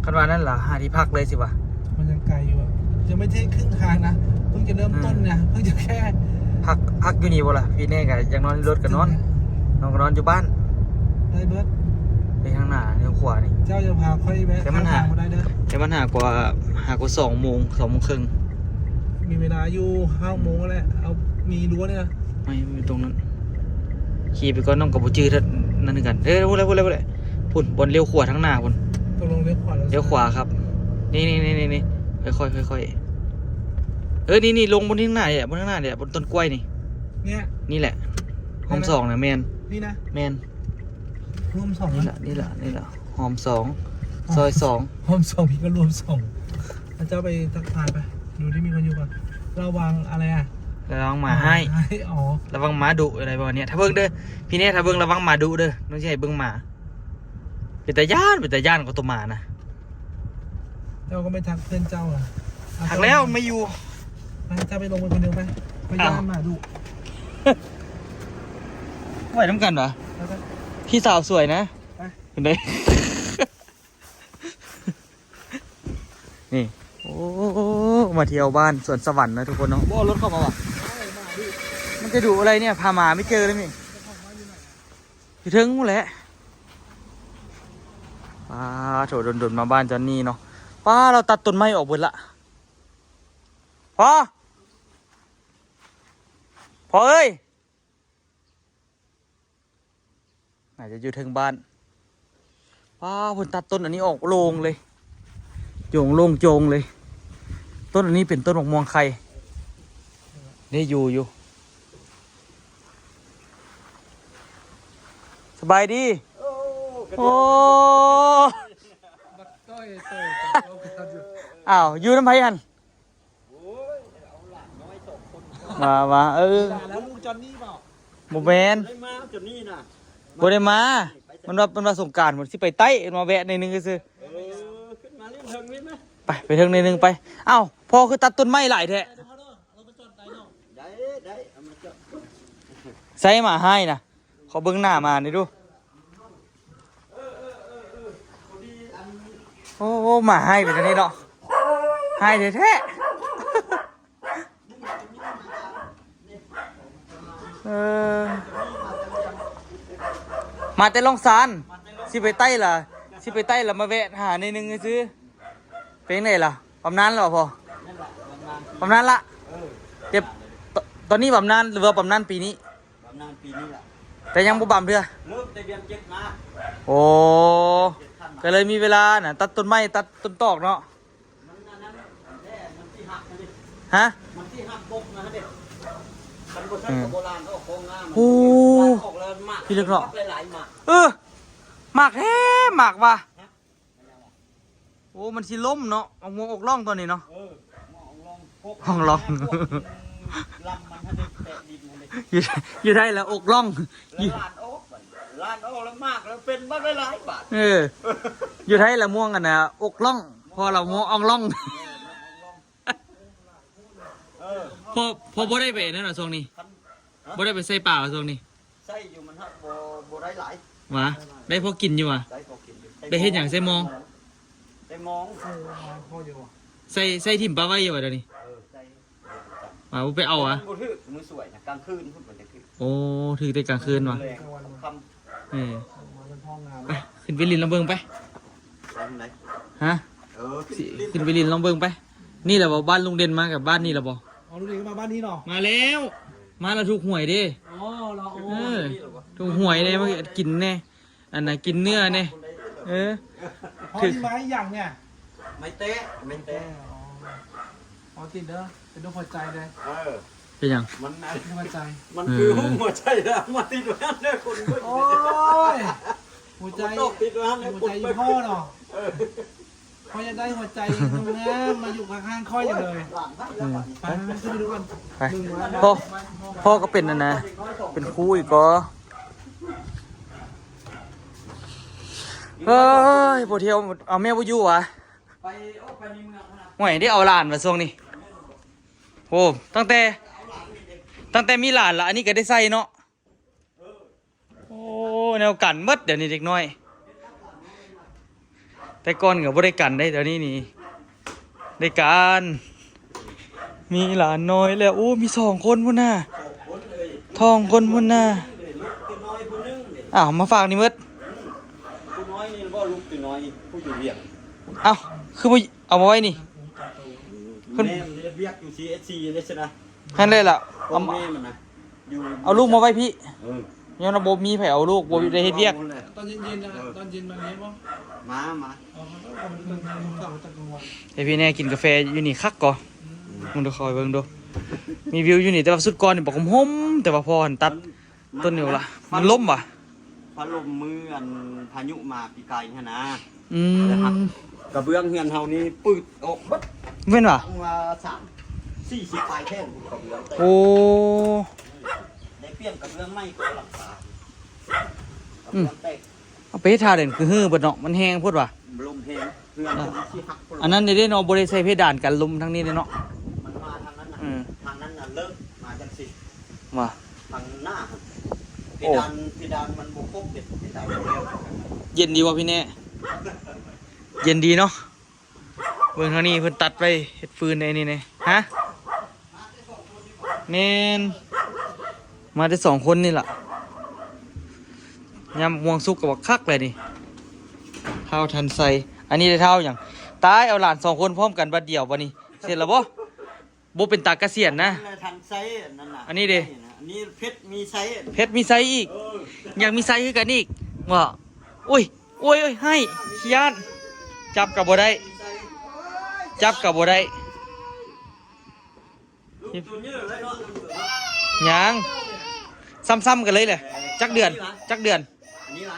คันว่านั่นล่ะ หาที่พักเลยสิวะ มันยังไกลอยู่อะ ยังไม่ใช่ครึ่งทางนะ เพิ่งจะเริ่มต้นนะ อืม เพิ่งจะแค่ พัก พักอยู่นี่บ่ล่ะ พี่เน่ก็อยากนอนในรถก็นอน จริงอะ นอนก็นอนอยู่บ้าน ได้เบิด ไปทางหน้า ทางขวานี่ เจ้าอย่าพาค่อยแวะ แต่มันหา ข้างทางบ่ได้เด้อ แต่มันหากว่า หากว่าสองโมง สองโมงครึ่ง มีเวลาอยู่ห้าโมงแล้ว เอา มีรั้วเนี่ยนะ ไม่ ไม่ตรงนั้น ขี่ไปก่อน น้องก็บ่จื้อเท่านั้นคือกัน เอ้ย พูดแล้ว พูดแล้ว พูดแล้ว พุ้น บ่อนเลี้ยวขวาทางหน้าพุ้น ตกลงเลี้ยวขวาหรือ เลี้ยวขวาครับ นี่ นี่ ค่อยๆ ค่อยๆ เออ นี่ นี่ ลงบ่อนทางหน้านี่แหละ บ่อนทางหน้านี่แหละ บ่อนต้นกล้วยนี่ เนี่ย นี่แหละ นี่นะ หอมสองนะ แม่น นี่นะ แม่น หอมสองนะ นี่แหละ นี่แหละ นี่แหละ หอมสอง อ๋อ ซอยสอง หอมสอง พี่ก็รวมสอง แล้วเจ้าไปทักทายไป ดูที่มีคนอยู่ก่อน ระวังอะไรอะ ລະວັງໝາຮ້າຍ ໝາຮ້າຍ ອໍ ລະວັງໝາດຸ ອະໄລປະມານນີ້. ຖ້າເບິ່ງເດີ ພີ່ແນ ຖ້າເບິ່ງລະວັງໝາດຸເດີ ນ້ອງຊິໃຫ້ເບິ່ງໝາ. ເປັນຕາຢ້ານ ເປັນຕາຢ້ານກວ່າໂຕໝານະ. ເຈົ້າກໍໄປທັກເພື່ອນເຈົ້າລະ. ທັກແລ້ວ ມາຢູ່ ໄປ ເຈົ້າໄປລົງໄປຄົນດຽວໄປ ໄປ ອ້າວ ຢ້ານໝາດຸ. ໄປນຳກັນຫວາ? ໄປ ໄປ ພີ່ສາວສວຍນະ ໄປ ເປັນໃດ? ນີ້ ໂອ້ ມາທ່ຽວບ້ານສວນສະຫວັນນະທຸກຄົນເນາະ. ບໍ່ເອົາລົດເຂົ້າມາຫວາ? ມັນຈະດຸອະໄລເນຍ ພາໝາໄປເຈີເລີຍນີ້ ຢູ່ເທິງພຸ້ນແຫຼະ. ປາໂຖ ດົນໆມາບ້ານຈອນນີ້ເນາະ. ປາ ລາວຕັດຕົ້ນໄມ້ອອກເບິດລະ. ພໍ່ ພໍ່ເອີຍ ໜ້າຈະຢູ່ເທິງບ້ານ. ວ້າວ ເພິ່ນຕັດຕົ້ນອັນນີ້ອອກໂລ່ງເລີຍ ໂຈງໂລ່ງໂຈງເລີຍ. ຕົ້ນອັນນີ້ເປັນຕົ້ນໝາກມ່ວງໄຂ່ເດ້. ຢູ່ ຢູ່ ສະບາຍດີ. ໂອ້ ໂອ້ ອ້າວ ຢູ່ນຳໃຜຫັ້ນ? ໂອ້ຍ ເອົາຫຼານນ້ອຍສອງຄົນ ວ່າ ວ່າ ເອີ ຫຼານແລ້ວລູກຈອນນີ້ເປົ່າ? ບໍ່ແມ່ນ ບໍ່ໄດ້ມາຈອນນີ້ນະ ບໍ່ໄດ້ມາ. ມັນວ່າ ມັນວ່າສົງການ ມັນຊິໄປໃຕ້ ມາແວະໜ້ອຍໜຶ່ງຊື່ໆ. ເອີ ຂຶ້ນມາຫຼິ້ນເທິງນີ້ມາ ໄປ ໄປເທິງໜ້ອຍໜຶ່ງໄປ. ອ້າວ ພໍ່ຄືຕັດຕົ້ນໄມ້ຫຼາຍແທ້? ໄດ້ ໄດ້ ເອົາມາຈອດ ໃສ່ໝາຮ້າຍນະ. ຂໍເບິ່ງໜ້າໝານີ້ດູ. ໂອ້ ໝາຮ້າຍເປັນຈັ່ງນີ້ເນາະ ຮ້າຍແທ້ໆ. ເອີ ມາແຕ່ລ່ອງຊານ ຊິໄປໃຕ້ລະ ຊິໄປໃຕ້ລະ ມາແວະຫາໜ້ອຍໜຶ່ງຊື່. ເປັນຈັ່ງໃດລະ ບຳນານລະບໍ່ພໍ່? ບຳນານລະ. ເອີ ແຕ່ ຕ- ຕອນນີ້ບຳນານ ຫຼືວ່າບຳນານປີນີ້? ບຳນານປີນີ້ລະ ແຕ່ຍັງບໍ່ບຳເທື່ອ ເລີ່ມແຕ່ເດືອນເຈັດມາ. ໂອ້ ເຈັດພັນມາ ກໍເລີຍມີເວລານະ ຕັດຕົ້ນໄມ້ ຕັດຕົ້ນຕອກເນາະ. ມັນອັນນັ້ນແຫຼະ ມັນຊິຫັກຫັ້ນເດ. ຮະ? ມັນຊິຫັກບົກຫັ້ນເດ. ຄັນບໍ່ຊັ້ນກໍບໍ່ລານອອກຂອງງາມ. ໂອ້ ລານອອກແລ້ວໝາກ ພິລຶກເນາະ ບັກຫຼາຍໆໝາກ. ເອີ ໝາກແທ້ ໝາກວ່າ ໂອ້ ມັນຊິລົ້ມເນາະ ໝາກມ່ວງອົກລ່ອງຕອນນີ້ເນາະ. ເອີ ໝາກອົກລ່ອງ ອົກລ່ອງ ລຳມັນຫັ້ນເດ ແຕະດິນຫັ້ນເດ. ຢູ່ ຢູ່ໄທລະອົກລ່ອງ ລະລານອອກ ລານອອກລະໝາກລະເປັນບັກຫຼາຍໆບາດ. ເອີ ຢູ່ໄທລະມ່ວງອັນນະ ອົກລ່ອງ ເພາະລະມ່ວງອ່ອງລ່ອງ. ເອີ ເອີ ພໍ່ ພໍ່ບໍ່ໄດ້ໄປນັ້ນຫວາຊ່ວງນີ້? ຮະ? ບໍ່ໄດ້ໄປໃສ່ປາຫວາຊ່ວງນີ້? ໃສ່ຢູ່ ມັນຫາກບໍ່ ບໍ່ໄດ້ຫຼາຍ. ຫວາ? ໄດ້ພໍກິນຢູ່ຫວາ? ໄດ້ພໍກິນຢູ່. ໄດ້ເຮັດຫຍັງໃສ່ມອງ? ໃສ່ມອງ. ເອີ ພໍຢູ່. ໃສ່ ໃສ່ຖິ້ມປະໄວ້ຢູ່ຫວາດຽວນີ້? ເອີ ໃສ່. ຫວາ ບໍ່ໄປເອົາຫວາ? ມັນບໍ່ຖືກ ມື້ສວຍນະ ກາງຄືນພຸ້ນມັນຈັ່ງຖືກ. ໂອ້ ຖືກແຕ່ກາງຄືນຫວາ? ແລງຄ່ຳ. ເອີ ໄປ ຂຶ້ນໄປຫຼິ້ນລອງເບິ່ງໄປ. ໄປທາງໃດ? ຮະ? ເອີ ຂຶ້ນ ຂຶ້ນໄປຫຼິ້ນລອງເບິ່ງໄປ. ນີ້ແຫຼະບໍ່ ບ້ານລຸງເດັ່ນ ມາກັບບ້ານນີ້ແຫຼະບໍ່? ອໍ ລຸງເດັ່ນກໍມາບ້ານນີ້ເນາະ. ມາແລ້ວ ມາແລ້ວຖືກຫວຍເດ້. ອໍ ລາວ ໂອ້ ເອີ ຖືກຫວຍເດ້ ມາກິນແດ່ ອັນນ່າ ກິນເນື້ອແດ່. ເອີ ພໍ່ນີ້ມາອີ່ຫຍັງນີ້? ໄມ້ແຕະ ໄມ້ແຕະ. ອໍ ຕິດເດີ ເປັນໂລກຫົວໃຈເດ້. ເອີ ເປັນຫຍັງ? ມັນ ຫົວໃຈ ມັນຄືຮູບຫົວໃຈແລ້ວ ມາຕິດໄວ້ຫັ້ນເດີຄົນ. ໂອ້ຍ ຫົວໃຈ ມາຕົກຕິດໄວ້ຫັ້ນເດີ ຫົວໃຈອີ່ພໍ່ເນາະ. ເອີ ຂ້ອຍຢາກໄດ້ຫົວໃຈງາມໆ ມາຢູ່ຂ້າງໆຂ້ອຍເລີຍ. ອືມ ໄປ ໄປ ໄປ ໄປ ພໍ່ ພໍ່ກໍເປັນອັນນ່າ ເປັນຄູອີກກໍ. ເອີຍ ບໍ່ທ່ຽວ ເອົາແມ່ບໍ່ຢູ່ຫວາ? ໄປ ໂອ້ ໄປໃນເມືອງພຸ້ນນະ. ໂອ້ຍ ໄດ້ເອົາຫຼານວ່າຊ່ວງນີ້. ໂອ້ ຕັ້ງແຕ່ ຕັ້ງແຕ່ມີຫຼານລະ ອັນນີ້ກໍໄດ້ໃສ່ເນາະ. ໂອ້ ແນວກັນໝົດ ດຽວນີ້ເດັກນ້ອຍ. ແຕ່ກ່ອນກໍບໍ່ໄດ້ກັນເດ້ ດຽວນີ້ນີ້ໄດ້ກັນ. ມີຫຼານນ້ອຍແລ້ວ. ໂອ້ ມີສອງຄົນພຸ້ນນະ ສອງຄົນພຸ້ນນະ. ອ້າວ ມາຝາກນີ້ໝົດ. ຜູ້ນ້ອຍນີ້ບໍ່ ລູກຕົວນ້ອຍ ຜູ້ຢູ່ວຽງ. ເອົ້າ ຄືບໍ່ເອົາມາໄວ້ນີ້? ເພິ່ນ ແມ່ນເຮັດວຽກຢູ່ ຊີເອັດຊີ ເດ້ຊັ້ນນະ. ຫັ້ນແຫຼະລະ ເອົາ ແມ່ມັນນະ ຢູ່ ເອົາລູກມາໄວ້ພີ້. ເອີ ຍ້ອນວ່າບໍ່ມີໃຜເອົາລູກ ບໍ່ໄດ້ເຮັດວຽກ. ຕອນເຢັນໆນະ ເອີ ຕອນເຢັນມາເລີຍບໍ່? ມາ ມາ. ອໍ ຕອນເຢັນ ຕອນກາງວັນ ໃຫ້ພີ່ແນ່ກິນກາແຟຢູ່ນີ້ຄັກກໍ. ອືມ ເບິ່ງດູ ຄອຍເບິ່ງດູ ມີວິວຢູ່ນີ້ ແຕ່ວ່າຊຸດກ່ອນນີ້ບັກໂຮມໆ ແຕ່ວ່າພໍຫັ້ນຕັດ ມັນ ຕົ້ນນີ້ລະ ມັນ ມັນລົ້ມຫວາ? ພັດລົມມື້ອັນພາຍຸມາປີກາຍຫັ້ນນະ. ອືມ ແລ້ວຫາກກະເບື້ອງເຮືອນເຮົານີ້ປືດອອກເບິດ. ແມ່ນຫວາ? ວ່າສາມ ສີ່ສິບປາຍແທ່ງ ກະເບື້ອງແຕກ. ໂອ້ ໄດ້ປ່ຽນກະເບື້ອງໃໝ່ ກະຫຼັງຄາ ກະເບື້ອງແຕກ. ເອົາໄປເຮັດທ່າເດີນຄືຮືເບິດເນາະ ມັນແຮງໂພດວ່າ ລົມແຮງ ເຮືອນມັນຊິຫັກພຸ້ນລະ. ອັນນັ້ນເດ້ເນາະ ບໍ່ໄດ້ໃສ່ເພດານກັນລົມທາງນີ້ເດ້ເນາະ. ມັນມາທາງນັ້ນນະ ເອີ ທາງນັ້ນນະເລີກມາຈັ່ງຊີ້ ວ່າທາງໜ້າ ເພດານ ເພດານມັນບໍ່ຄົບເດ້ ເພດານ. ເຢັນດີບໍ່ພີ່ແນ? ເຢັນດີເນາະ. ເບິ່ງທາງນີ້ເພິ່ນຕັດໄວ້ເຮັດຟືນໃນນີ້ແນ່. ຮະ? ແມ່ນ ມາແຕ່ສອງຄົນນີ້ລະ. ຍາມໝາກມ່ວງສຸກກະບັກຄັກແຫຼະນີ້ ທ້າວທັນໄຊ. ອັນນີ້ໄດ້ທ້າວຫຍັງ? ຕາຍ ເອົາຫຼານສອງຄົນພ້ອມກັນບັດດຽວບັດນີ້ ເສັດລະບໍ່? ບໍ່ເປັນຕາກະສຽນນະ. ທັນໄຊ ອັນນັ້ນນະ ອັນນີ້ເດ້ ອັນນີ້ເພັດມີໄຊ ເພັດມີໄຊອີກ. ເອີ ຢາກມີໄຊຄືກັນອີກ. ວ່າ ໂອ້ຍ ໂອ້ຍ ໂອ້ຍ ໃຫ້ ຢ້ານ ຈັບກະບໍ່ໄດ້ ຈັບກະບໍ່ໄດ້. ຍັງ ຊ້ຳໆກັນເລີຍແຫຼະ. ຈັກເດືອນ ຈັກເດືອນ? ອັນນີ້ລະ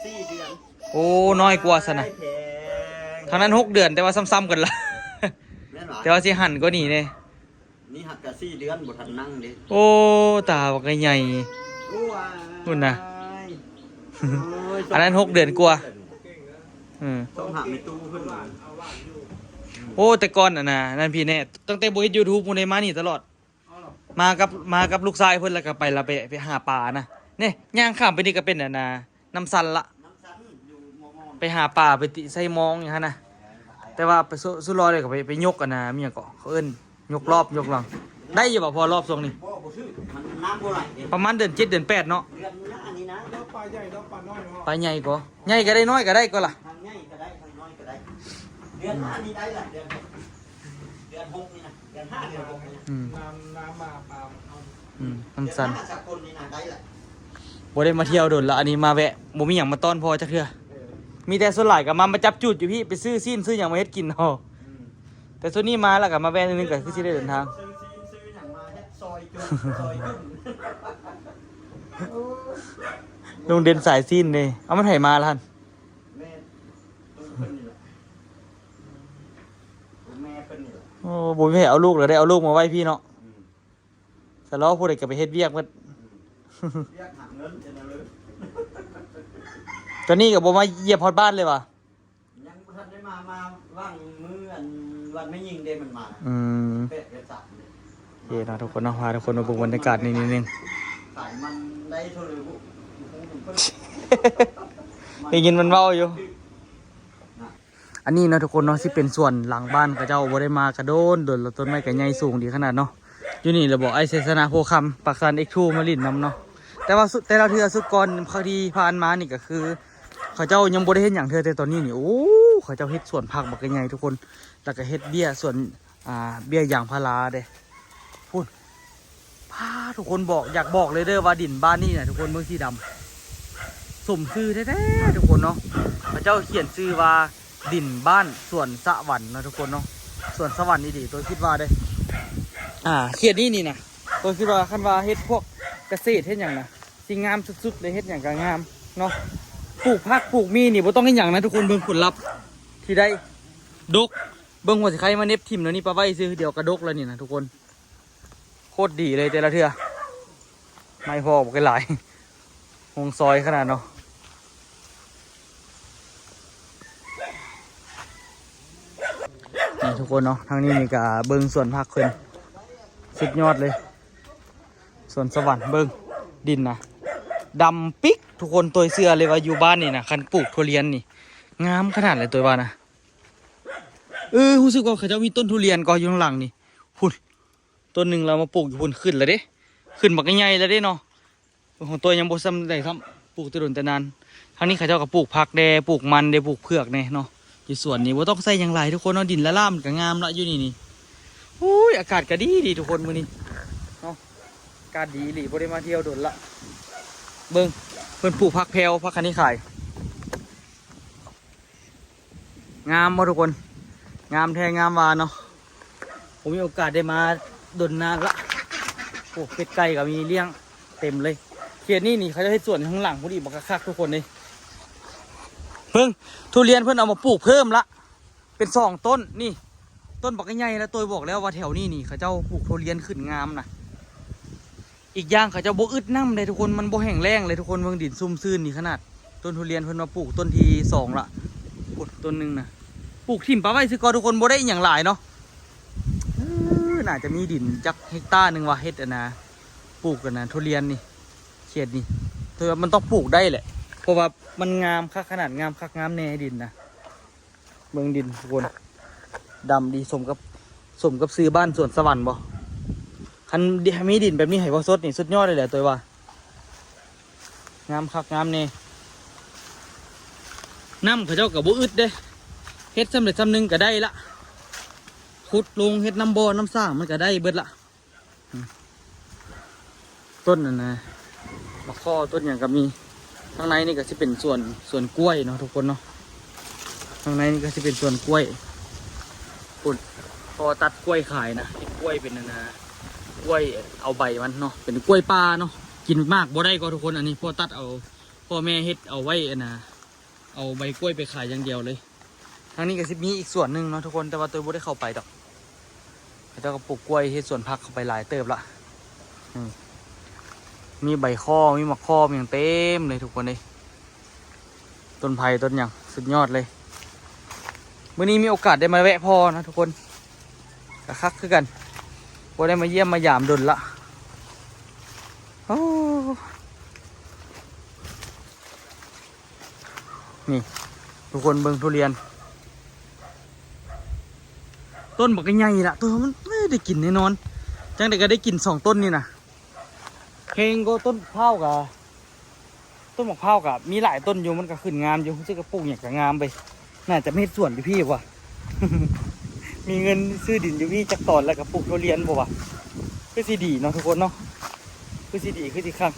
ສີ່ເດືອນ. ໂອ້ ນ້ອຍກວ່າຊັ້ນນະ. ທາງນັ້ນຫົກເດືອນ ແຕ່ວ່າຊ້ຳໆກັນລະ. ແມ່ນຫວາ? ແຕ່ວ່າຊິຫັນກວ່ານີ້ເດ້. ນີ້ຫາກກະສີ່ເດືອນ ບໍ່ທັນນັ່ງເດ້. ໂອ້ ຕາບັກໃຫຍ່ ໂອ້ຍ ພຸ້ນນະ. ໂອ້ຍ ອັນນັ້ນຫົກເດືອນກວ່າ. ເອີ ຕ້ອງຫາແມ່ຕູ້ເພິ່ນ. ໂອ້ ແຕ່ກ່ອນອັນນະ ນັ້ນພີ່ແນະ ຕັ້ງແຕ່ບໍ່ເຮັດ YouTube ພຸ້ນເດ້ ມານີ້ຕະຫຼອດ. ມາກັບ ມາກັບລູກຊາຍເພິ່ນ ແລ້ວກະໄປ ລະໄປ ໄປຫາປານະ. ນີ້ຍ່າງຂ້າມໄປນີ້ກະເປັນອັນນະ ນ້ຳຊັນລະ ນ້ຳຊັນຢູ່ມໍ່ໆ ໄປຫາປາ ໄປຕິໄຊມອງຫຍັງຫັ້ນນະ. ແຕ່ວ່າໄປສຸ ສຸດລອຍເລີຍກະໄປ ໄປຍົກອັນນະ ມີຫຍັງເກາະ ເຂົາເອີ້ນ ຍົກລອບ ຍົກຫຼັງ. ໄດ້ຢູ່ບໍ່ພໍລອບຊ່ວງນີ້? ບໍ່ ບໍ່ຖືກ ມັນນ້ຳບໍ່ໄຫຼເດ້. ປະມານເດືອນເຈັດ ເດືອນແປດເນາະ. ເດືອນນີ້ນະ ອັນນີ້ນະ ປາໃຫຍ່ ປານ້ອຍເນາະ. ປາໃຫຍ່ກໍ ໃຫຍ່ກະໄດ້ ນ້ອຍກະໄດ້ກໍລະ. ທັງໃຫຍ່ກະໄດ້ ທັງນ້ອຍກະໄດ້. ເດືອນ ອືມ ອັນນີ້ໄດ້ລະ ເດືອນ ເດືອນຫົກນີ້ນະ ເດືອນຫ້າ ເດືອນຫົກນີ້ນະ. ອືມ ນ້ຳ ນ້ຳມາປາມັນເຂົ້າ. ອືມ ນ້ຳຊັນ ເດືອນຫ້າ ສາກົນນີ້ນະ ໄດ້ລະ. ບໍ່ໄດ້ມາທ່ຽວດົນລະ ອັນນີ້ມາແວະ ບໍ່ມີຫຍັງມາຕ້ອນພໍ່ຈັກເທື່ອ. ເອີ ມີແຕ່ສ່ວນຫຼາຍກະມາ ມາຈັບຈູດຢູ່ພີ້ ໄປຊື້ຊີ້ນຊື້ຫຍັງມາເຮັດກິນເນາະ. ອືມ ແຕ່ຊ່ວງນີ້ມາລະກະມາແວະໜ້ອຍໜຶ່ງກະຄືຊິໄດ້ເດີນທາງ. ຊື້ຊີ້ນຊື້ຫຍັງມາເຮັດ ຊອຍຈຸ ຊອຍຈຸ. ລຸງເດັ່ນສາຍຊີ້ນເດ້. ເອົາ ມັນໃຜມາລະຫັ້ນ? ແມ່ນ ເພິ່ນນີ້ລະ ແມ່ເພິ່ນນີ້ລະ. ໂອ້ ບໍ່ມີໃຜເອົາລູກລະ ໄດ້ເອົາລູກມາໄວ້ພີ້ເນາະ. ອືມ ສະເລາະ ຜູ້ໃດກະໄປເຮັດວຽກໝົດ. ອືມ ວຽກຫາເງິນ ຕອນນີ້ກະບໍ່ມາຢຽບຮອດບ້ານເລີຍຫວາ? ຍັງບໍ່ທັນໄດ້ມາ ມາຫວ່າງມື້ອັນວັນແມ່ຍິງເດ້ ມັນມາ. ອືມ ແປດເດືອນສາມເດ້. ໂອເຄເນາະທຸກຄົນເນາະ ພາທຸກຄົນມາເບິ່ງບັນຍາກາດນີ້ນິດໜຶ່ງ. ຂາຍມັນໄດ້ເທົ່າໃດບໍ່ຮູ້. ໄດ້ຍິນມັນເວົ້າຢູ່. ອັນນີ້ເນາະທຸກຄົນເນາະ ຊິເປັນສວນຫຼັງບ້ານເຂົາເຈົ້າ ບໍ່ໄດ້ມາກະດົນດົນລະ ຕົ້ນໄມ້ກະໃຫຍ່ສູງດີຂະໜາດເນາະ. ຢູ່ນີ້ລະບອກ ອ້າຍໄຊຊະນະ ໂພຄຳ ປາກຊານ ເອັກທູ ມາຫຼິ້ນນຳເນາະ. ແຕ່ວ່າສຸດ ແຕ່ລະເທື່ອ ສຸດກ່ອນທີ່ຜ່ານມານີ້ກະຄື ເຂົາເຈົ້າຍັງບໍ່ໄດ້ເຮັດຫຍັງເທື່ອ ແຕ່ຕອນນີ້ນີ້ ໂອ້ ເຂົາເຈົ້າເຮັດສວນຜັກບັກໃຫຍ່ທຸກຄົນ ລະກະເຮັດເບ້ຍສວນ ອ່າ ເບ້ຍຢາງພາລາເດ້ ພຸ້ນ. ພາທຸກຄົນບອກ ຢາກບອກເລີຍເດີວ່າດິນບ້ານນີ້ນະທຸກຄົນ ເບິ່ງສີດຳ ສົມຊື່ແທ້ໆທຸກຄົນເນາະ. ເຂົາເຈົ້າຂຽນຊື່ວ່າດິນບ້ານສວນສະຫວັນເນາະທຸກຄົນເນາະ ສວນສະຫວັນອີ່ຫຼີ ໂຕຄິດວ່າເດ້. ອ່າ ເຂດນີ້ນີ້ນະ ໂຕຄິດວ່າຄັນວ່າເຮັດພວກກະເສດເຮັດຫຍັງນະ ຊິງາມສຸດໆເລີຍ ເຮັດຫຍັງກະງາມເນາະ. ປູກຜັກປູກໝີ່ນີ້ບໍ່ຕ້ອງເຮັດຫຍັງນະທຸກຄົນ ເບິ່ງຜົນລັບທີ່ໄດ້ ດົກ. ເບິ່ງຫົວຊິໄຄມາເນັບຖິ້ມແນວນີ້ປະໄວ້ຊື່ດຽວກະດົກແລ້ວນີ້ນະທຸກຄົນ ໂຄດດີເລີຍແຕ່ລະເທື່ອ ໄມ້ພໍບັກຫຼາຍ ໂຮງຊອຍຂະໜາດເນາະ. ນີ້ທຸກຄົນເນາະ ທາງນີ້ນີ້ກະເບິ່ງສວນຜັກເພິ່ນ ສຸດຍອດເລີຍ ສວນສະຫວັນ. ເບິ່ງດິນນະ ດຳປິກທຸກຄົນ ໂຕຍເຊື່ອເລີຍວ່າຢູ່ບ້ານນີ້ນະ ຄັນປູກຖົ່ວລຽນນີ້ງາມຂະໜາດເລີຍ ໂຕຍວ່ານະ. ເອີ ຮູ້ສຶກວ່າເຂົາເຈົ້າມີຕົ້ນທຸລຽນກໍຢູ່ຂ້າງຫຼັງນີ້ ພຸ້ນ ຕົ້ນໜຶ່ງລາວມາປູກຢູ່ພຸ້ນ ຂຶ້ນລະເດ້ ຂຶ້ນບັກໃຫຍ່ລະເດ້ເນາະ. ເບິ່ງຂອງໂຕຍຍັງບໍ່ຊ່ຳໃດຊ້ຳ ປູກແຕ່ດົນແຕ່ນານ. ທາງນີ້ເຂົາເຈົ້າກະປູກຜັກແດ່ ປູກມັນແດ່ ປູກເຜືອກແດ່ເນາະ. ຢູ່ສວນນີ້ບໍ່ຕ້ອງໃສ່ຫຍັງຫຼາຍທຸກຄົນເນາະ ດິນລະລ່າມັນກະງາມລະ ຢູ່ນີ້ນີ້. ໂອ້ຍ ອາກາດກະດີດີທຸກຄົນມື້ນີ້ເນາະ ອາກາດດີອີ່ຫຼີ ບໍ່ໄດ້ມາທ່ຽວດົນລະ. ເບິ່ງ ເພິ່ນປູກຜັກແພວ ຜັກຄະນິຂາຍ. ງາມບໍ່ທຸກຄົນ ງາມແທ້ງາມວ່າເນາະ. ບໍ່ມີໂອກາດໄດ້ມາດົນນານລະ. ໂອ້ ເປັດໄກ່ກະມີລ້ຽງເຕັມເລີຍ. ເຂດນີ້ນີ້ເຂົາເຈົ້າເຮັດສວນຂ້າງຫຼັງພຸ້ນອີກ ບັກຄັກໆທຸກຄົນເດ້. ເບິ່ງ ທຸລຽນເພິ່ນເອົາມາປູກເພີ່ມລະ ເປັນສອງຕົ້ນນີ້. ໂຕ ຕົ້ນບັກໃຫຍ່ ແລ້ວໂຕຍບອກແລ້ວວ່າແຖວນີ້ນີ້ ເຂົາເຈົ້າປູກທຸລຽນຂຶ້ນງາມນະ. ອີກຢ່າງເຂົາເຈົ້າບໍ່ອຶດນ້ຳເດ້ທຸກຄົນ ມັນບໍ່ແຫ້ງແລ້ງເລີຍທຸກຄົນ. ເບິ່ງດິນຊຸ່ມຊື່ນນີ້ຂະໜາດ. ຕົ້ນທຸລຽນເພິ່ນວ່າປູກຕົ້ນທີສອງລະ ພຸ້ນຕົ້ນໜຶ່ງນະ ປູກຖິ້ມປະໄວ້ຊື່ເກົ່າທຸກຄົນ ບໍ່ໄດ້ອີ່ຫຍັງຫຼາຍເນາະ. ເອີ ໜ້າຈະມີດິນຈັກເຮັກຕາໜຶ່ງວ່າເຮັດອັນນະ ປູກອັນນະທຸລຽນນີ້ ເຂດນີ້ ແຕ່ວ່າມັນຕ້ອງປູກໄດ້ແຫຼະ ເພາະວ່າມັນງາມຄັກຂະໜາດ ງາມຄັກງາມແນ່ດິນນະ. ເບິ່ງດິນທຸກຄົນ ດຳດີ ສົມກັບ ສົມກັບຊື່ບ້ານສວນສະຫວັນບໍ່? ຄັນມີດິນແບບນີ້ໃຫ້ພໍ່ສົດນີ້ສຸດຍອດເລີຍແຫຼະ ໂຕຍວ່າ ງາມຄັກງາມແນ່. ນ້ຳເຂົາເຈົ້າກໍບໍ່ອຶດເດ້ ເຮັດສ່ຳໃດສ່ຳໜຶ່ງກໍໄດ້ລະ ຂຸດລົງເຮັດນ້ຳບໍ່ນ້ຳສ້າງມັນກໍໄດ້ເບິດລະ. ຕົ້ນອັນນະ ໝາກຄໍ້ ຕົ້ນຫຍັງກໍມີ. ທາງໃນນີ້ກໍຊິເປັນສວນ ສວນກ້ວຍເນາະທຸກຄົນເນາະ. ທາງໃນນີ້ກໍຊິເປັນສວນກ້ວຍ ພຸ້ນ ພໍ່ຕັດກ້ວຍຂາຍນະ ເຮັດກ້ວຍເປັນອັນນະ ກ້ວຍເອົາໃບມັນເນາະ ເປັນກ້ວຍປ່າເນາະ. ກິນໝາກບໍ່ໄດ້ກໍທຸກຄົນ ອັນນີ້ພໍ່ຕັດເອົາ ພໍ່ແມ່ເຮັດເອົາໄວ້ອັນນະ ເອົາໃບກ້ວຍໄປຂາຍຢ່າງດຽວເລີຍ. ທາງນີ້ກໍຊິມີອີກສວນໜຶ່ງເນາະທຸກຄົນ ແຕ່ວ່າໂຕຍບໍ່ໄດ້ເຂົ້າໄປດອກ. ເຂົາເຈົ້າກໍປູກກ້ວຍເຮັດສວນຜັກເຂົ້າໄປຫຼາຍເຕີບລະ. ນີ້ ມີໃບຄໍ້ ມີໝາກຄໍ້ ມີຫຍັງເຕັມເລີຍທຸກຄົນເອີຍ. ຕົ້ນໄຜ່ຕົ້ນຫຍັງສຸດຍອດເລີຍ. ມື້ນີ້ມີໂອກາດໄດ້ມາແວະພໍ້ນະທຸກຄົນ ກໍຄັກຄືກັນ ບໍ່ໄດ້ມາຢ້ຽມມາຢາມດົນລະ. ໂອ້ ນີ້ທຸກຄົນເບິ່ງທຸລຽນ ຕົ້ນບັກໃຫຍ່ລະ ໂຕມັນ ເອີຍ ໄດ້ກິນແນ່ນອນ. ຈັ່ງໃດກໍໄດ້ກິນສອງຕົ້ນນີ້ນະ. ແພງກວ່າຕົ້ນພ້າວກະ ຕົ້ນໝາກພ້າວກະມີຫຼາຍຕົ້ນຢູ່ ມັນກະຂຶ້ນງາມຢູ່. ຮູ້ສຶກວ່າປູກຫຍັງກະງາມເວີຍ. ໜ້າຈະມາເຮັດສວນຢູ່ພີ້ວ່າ ມີເງິນຊື້ດິນຢູ່ພີ້ຈັກຕອນ ແລ້ວກະປູກທຸລຽນບໍ່ວະ. ຄືຊິດີເນາະທຸກຄົນເນາະ ຄືຊິດີ ຄືຊິຄັກ.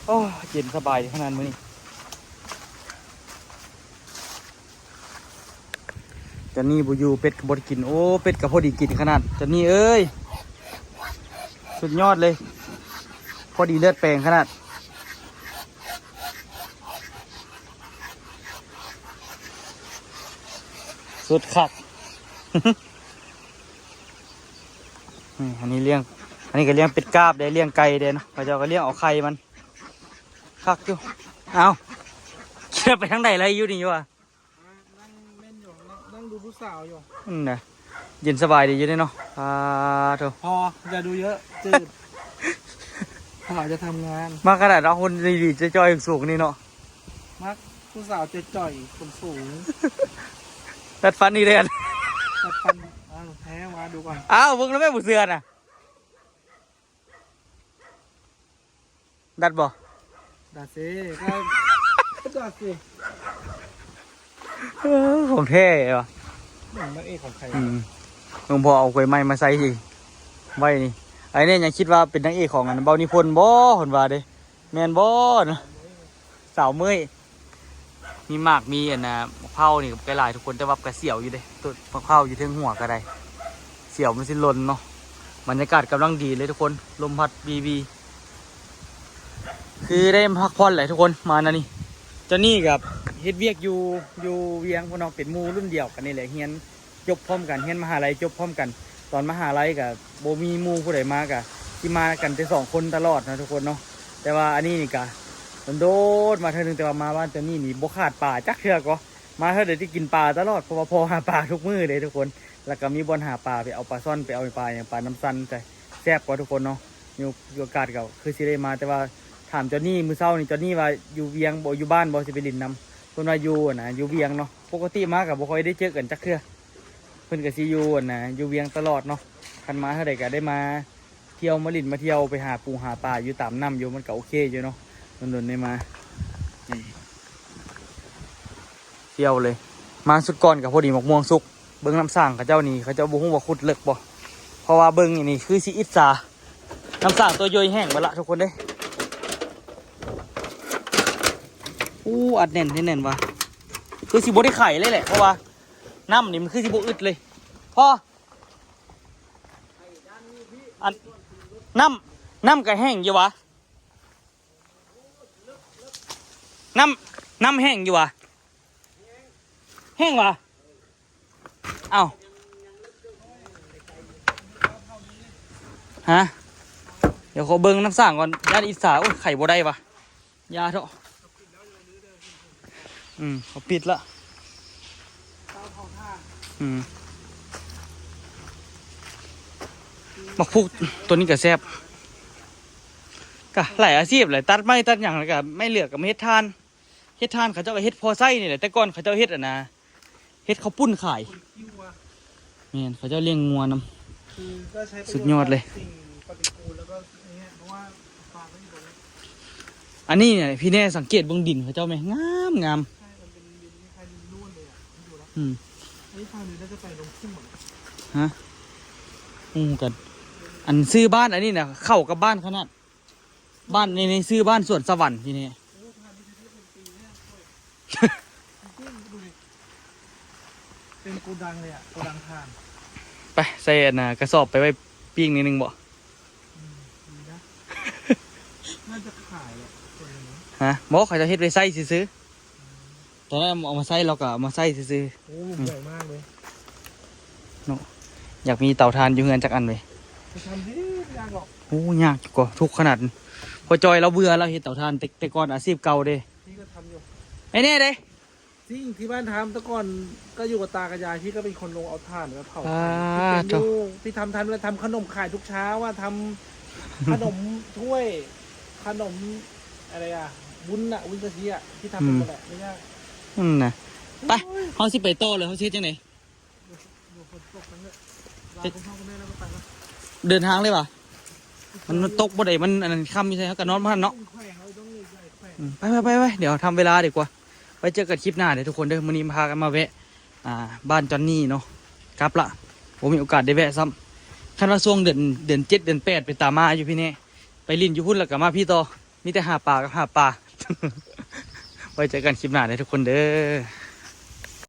ໂອ້ ເຢັນສະບາຍຂະໜາດມື້ນີ້. ຈອນນີ້ບໍ່ຢູ່ ເປັດກໍບໍ່ໄດ້ກິນ. ໂອ້ ເປັດກໍພໍດີກິນຂະໜາດ ຈອນນີ້ເອີຍ ສຸດຍອດເລີຍ ພໍດີເລືອດແປງຂະໜາດ ສຸດຄັກ. ນີ້ ອັນນີ້ລ້ຽງ ອັນນີ້ກໍລ້ຽງເປັດກາບເດ້ ລ້ຽງໄກ່ເດ້ເນາະ ເຂົາເຈົ້າກໍລ້ຽງເອົາໄຂ່ມັນ ຄັກຢູ່. ເອົ້າ ເຂົ້າໄປທາງໃດລະ ຢູ່ນີ້ຢູ່ຫວາ? ນັ່ງເມ່ນຢູ່ ນັ່ງ ນັ່ງດູຜູ້ສາວຢູ່. ນັ້ນນະ ເຢັນສະບາຍດີຢູ່ເດ້ເນາະ. ອາ ໂທ້ ພໍ ຢ່າດູເຍີະ ຈືດ ເຂົາຈະທຳງານ. ມາຂະໜາດເອົາຄົນດີໆຈ່ອຍໆສູງໆນີ້ເນາະ. ມັກຜູ້ສາວຈ່ອຍໆສູງໆ. ດັດຟັນອີກແລ້ວ ດັດຟັນ. ເອົາແທ້ ມາດູກ່ອນ. ອ້າວ ເບິ່ງແລ້ວແມ່ນບໍ່ເຊື່ອນະ. ດັດບໍ່? ດັດຊິ ດັດຊິ. ເອີ ຂອງແທ້ຫວາ? ອືມ ນາງເອກຂອງໃຜ? ອືມ ເບິ່ງພໍ່ເອົາກ້ວຍໄມ້ມາໃສ່ໄວ້ນີ້. ໄອ້ນີ້ຍັງຄິດວ່າເປັນນາງເອກຂອງອັນເບົານິພົນບໍ່ ເພິ່ນວ່າເດ້. ແມ່ນບໍ່ນະ? ສາວເມີ້ຍ ມີໝາກ ມີອັນນະ ໝາກເພົ້ານີ້ກໍຫຼາຍທຸກຄົນ ແຕ່ວ່າກໍສຽວຢູ່ເດ້ ຕົ້ນໝາກເພົ້າຢູ່ເທິງຫົວກໍໄດ້ ສຽວມັນຊິຫຼົ່ນເນາະ. ບັນຍາກາດກຳລັງດີເລີຍທຸກຄົນ ລົມພັດວີໆ ຄືໄດ້ພັກຜ່ອນແຫຼະທຸກຄົນ ມາແນວນີ້. ເຈົ້ານີ້ກໍເຮັດວຽກຢູ່ ຢູ່ວຽງພຸ້ນເນາະ ເປັນໝູ່ລຸ້ນດຽວກັນນີ້ແຫຼະ ຮຽນ ຈົບພ້ອມກັນ ຮຽນມະຫາໄລຈົບພ້ອມກັນ. ຕອນມະຫາໄລກະບໍ່ມີໝູ່ຜູ້ໃດມາ ກະຊິມາກັນແຕ່ສອງຄົນຕະຫຼອດນະທຸກຄົນເນາະ. ແຕ່ວ່າອັນນີ້ນີ້ກະໂດນໆມາເທື່ອໜຶ່ງ ແຕ່ວ່າມາບ້ານເຈົ້ານີ້ນີ້ບໍ່ຂາດປາຈັກເທື່ອກໍ ມາເທື່ອໃດໄດ້ກິນປາຕະຫຼອດ ເພາະວ່າພໍ່ຫາປາທຸກມື້ເດ້ທຸກຄົນ. ແລ້ວກະມີບ່ອນຫາປາ ໄປເອົາປາຊ່ອນ ໄປເອົາປາຫຍັງ ປານ້ຳຊັນ ແຊບກວ່າທຸກຄົນເນາະ. ມີ ມີໂອກາດກໍຄືຊິໄດ້ມາ ແຕ່ວ່າຖາມເຈົ້ານີ້ມື້ເຊົ້ານີ້ ເຈົ້ານີ້ວ່າຢູ່ວຽງບໍ່ ຢູ່ບ້ານບໍ່ ຊິໄປຫຼິ້ນນຳ ເພິ່ນວ່າຢູ່ຫັ້ນນະ ຢູ່ວຽງເນາະ. ປົກກະຕິມາກໍບໍ່ຄ່ອຍໄດ້ເຈີກັນຈັກເທື່ອ ເພິ່ນກໍຊິຢູ່ອັນນະ ຢູ່ວຽງຕະຫຼອດເນາະ. ຄັນມາເທື່ອໃດກໍໄດ້ມາທ່ຽວ ມາຫຼິ້ນມາທ່ຽວ ໄປຫາປູຫາປາຢູ່ຕາມນ້ຳຢູ່ ມັນກໍໂອເຄຢູ່ເນາະ ດົນໆໄດ້ມາ ອືມ ທ່ຽວເລີຍ. ມາຊຸດກ່ອນກໍພໍດີໝາກມ່ວງສຸກ ເບິ່ງນ້ຳສ້າງເຂົາເຈົ້ານີ້ ເຂົາເຈົ້າບໍ່ຮູ້ວ່າຂຸດເລິກບໍ່ ເພາະວ່າເບິ່ງນີ້ຄືຊິອິດສາ. ນ້ຳສ້າງຕົວຍ່ອຍແຫ້ງເບິດລະທຸກຄົນເດ້. ອູ້ ອັດແໜ້ນແທ້ແໜ້ນວ່າ ຄືຊິບໍ່ໄດ້ໄຂເລີຍແຫຼະ ເພາະວ່າ ນ້ຳນີ້ມັນຄືຊິບໍ່ອຶດເລີຍ. ພໍ່ ອັນ ນ້ຳ ນ້ຳກໍແຫ້ງຢູ່ຫວາ? ນ້ຳ ນ້ຳແຫ້ງຢູ່ຫວາ? ແຫ້ງຫວາ? ເອົ້າ ຮະ ດຽວຂໍເບິ່ງນຳສ້າງກ່ອນ ຢ້ານອິດສາ. ໂອ້ຍ ໄຂບໍ່ໄດ້ວະ ຢ່າເຖາະ. ອືມ ເຂົາປິດລະ. ອືມ ໝາກພຸກຕົວນີ້ກະແຊບ. ກະຫຼາຍອາຊີບແຫຼະ ຕັດໄມ້ຕັດຫຍັງ ແລ້ວກະໄມ້ເຫຼືອກກະມາເຮັດຖ່ານ. ເຮັດຖ່ານເຂົາເຈົ້າກະເຮັດພໍໃຊ້ນີ້ແຫຼະ. ແຕ່ກ່ອນເຂົາເຈົ້າເຮັດອັນນະ ເຮັດເຂົ້າປຸ້ນຂາຍ. ແມ່ນ ເຂົາເຈົ້າລ້ຽງງົວນຳ. ຄືກໍໃຊ້ປະໂຫຍດ ສຸດຍອດເລີຍ ຈາກສິ່ງປະຕິກູນ ແລ້ວກໍອັນເນີ້ຍ ເພາະວ່າປາກໍຢູ່ຕົງນີ້. ອັນນີ້ນີ້ ພີ່ແນ່ສັງເກດເບິ່ງດິນເຂົາເຈົ້າແມ ງາມໆ. ໃຊ່ ມັນເປັນດິນຄ້າຍໆດິນໂນນເລີຍອະ ມັນຢູ່ລະ. ອືມ ອັນນີ້ທາງນີ້ໜ້າຈະໄປລົງທົ່ງໝົດ. ຮະ ຮູ້ກັນ ອັນຊື່ບ້ານອັນນີ້ນະ ເຂົ້າກັບບ້ານຂະໜາດ. ບ້ານນີ້ ນີ້ຊື່ບ້ານສວນສະຫວັນທີ່ນີ້. ໂອ້ ຖ່ານຢູ່ທີ່ເປັນປີແລ້ວ ເປັນໂກດັງເລີຍອະ ໂກດັງຖ່ານ. ໄປ ໃສ່ອັນນະ ກະສອບໄປໄວ້ປີ້ງໜ້ອຍໜຶ່ງບໍ? ອືມ ດີນະ ໜ້າຈະຂາຍແຫຼະສ່ວນໜຶ່ງ. ຮະ ບໍ່ ເຂົາເຈົ້າເຮັດໄວ້ໃຊ້ຊື່ໆ. ຕອນນັ້ນເອົາມາໃຊ້ ລາວກໍເອົາມາໃຊ້ຊື່ໆ. ໂອ້ ອືມ ໃຫຍ່ມາກເລີຍເນາະ. ຢາກມີເຕົາຖ່ານຢູ່ເຮືອນຈັກອັນເວີຍ. ໄປທຳທີ່ ບໍ່ຍາກດອກ. ໂອ້ ຍາກຢູ່ກໍ ທຸກຂະໜາດ. ພໍ່ຈ້ອຍລາວເບື່ອ ລາວເຮັດເຕົາຖ່ານ ແຕ່ ແຕ່ກ່ອນອາຊີບເກົ່າເດ້. ພີ່ກໍທຳຢູ່ ໄອ້ແນ່ເດ້. ຈິງ ທີ່ບ້ານທຳ ແຕ່ກ່ອນກໍຢູ່ກັບຕາກັບຍາຍ ພີ່ກໍເປັນຄົນລົງເອົາຖ່ານມາເຜົາຖ່ານ. ອ່າ ທີ່ເປັນຢູ່ ໂທ້ ທີ່ທຳ ທຳ ທຳຂະໜົມຂາຍທຸກເຊົ້າອະ ທຳຂະໜົມຖ້ວຍ ຂະໜົມ ອະໄລອະ ວຸ້ນນະ ວຸ້ນກະທິອະ ທີ່ທຳເປັນໝົດແຫຼະ ອືມ ບໍ່ຍາກ. ນັ້ນນະ ໄປ ໂອ້ຍ ເຮົາຊິໄປຕໍ່ເລີຍ ເຮົາຊິເຮັດຈັ່ງໃດ? ເດີນທາງເລີຍຫວາ? ມັນຕົກບໍ່ໄດ້ ມັນອັນນັ້ນ ຄ່ຳຢູ່ໃສ ເຮົາກໍນອນບໍ່ທັນເນາະ. ອືມ ໄປໆໆ ດຽວທຳເວລາດີກວ່າ. ໄວ້ເຈີກັນຄລິບໜ້າເດີທຸກຄົນເດີ. ມື້ນີ້ພາກັນມາແວະ ອ່າ ບ້ານຈອນນີ້ເນາະ ກັບລະ ບໍ່ມີໂອກາດໄດ້ແວະຊ້ຳ. ຄັນວ່າຊ່ວງເດືອນ ເດືອນເຈັດ ເດືອນແປດ ເປັນຕາມາຢູ່ພີ່ແນ່ ໄປຫຼິ້ນຢູ່ພຸ້ນ ແລ້ວກໍມາພີ້ຕໍ່. ມີແຕ່ຫາປາກັບຫາປາ. ໄວ້ເຈີກັນຄລິບໜ້າເດີທຸກຄົນເດີ.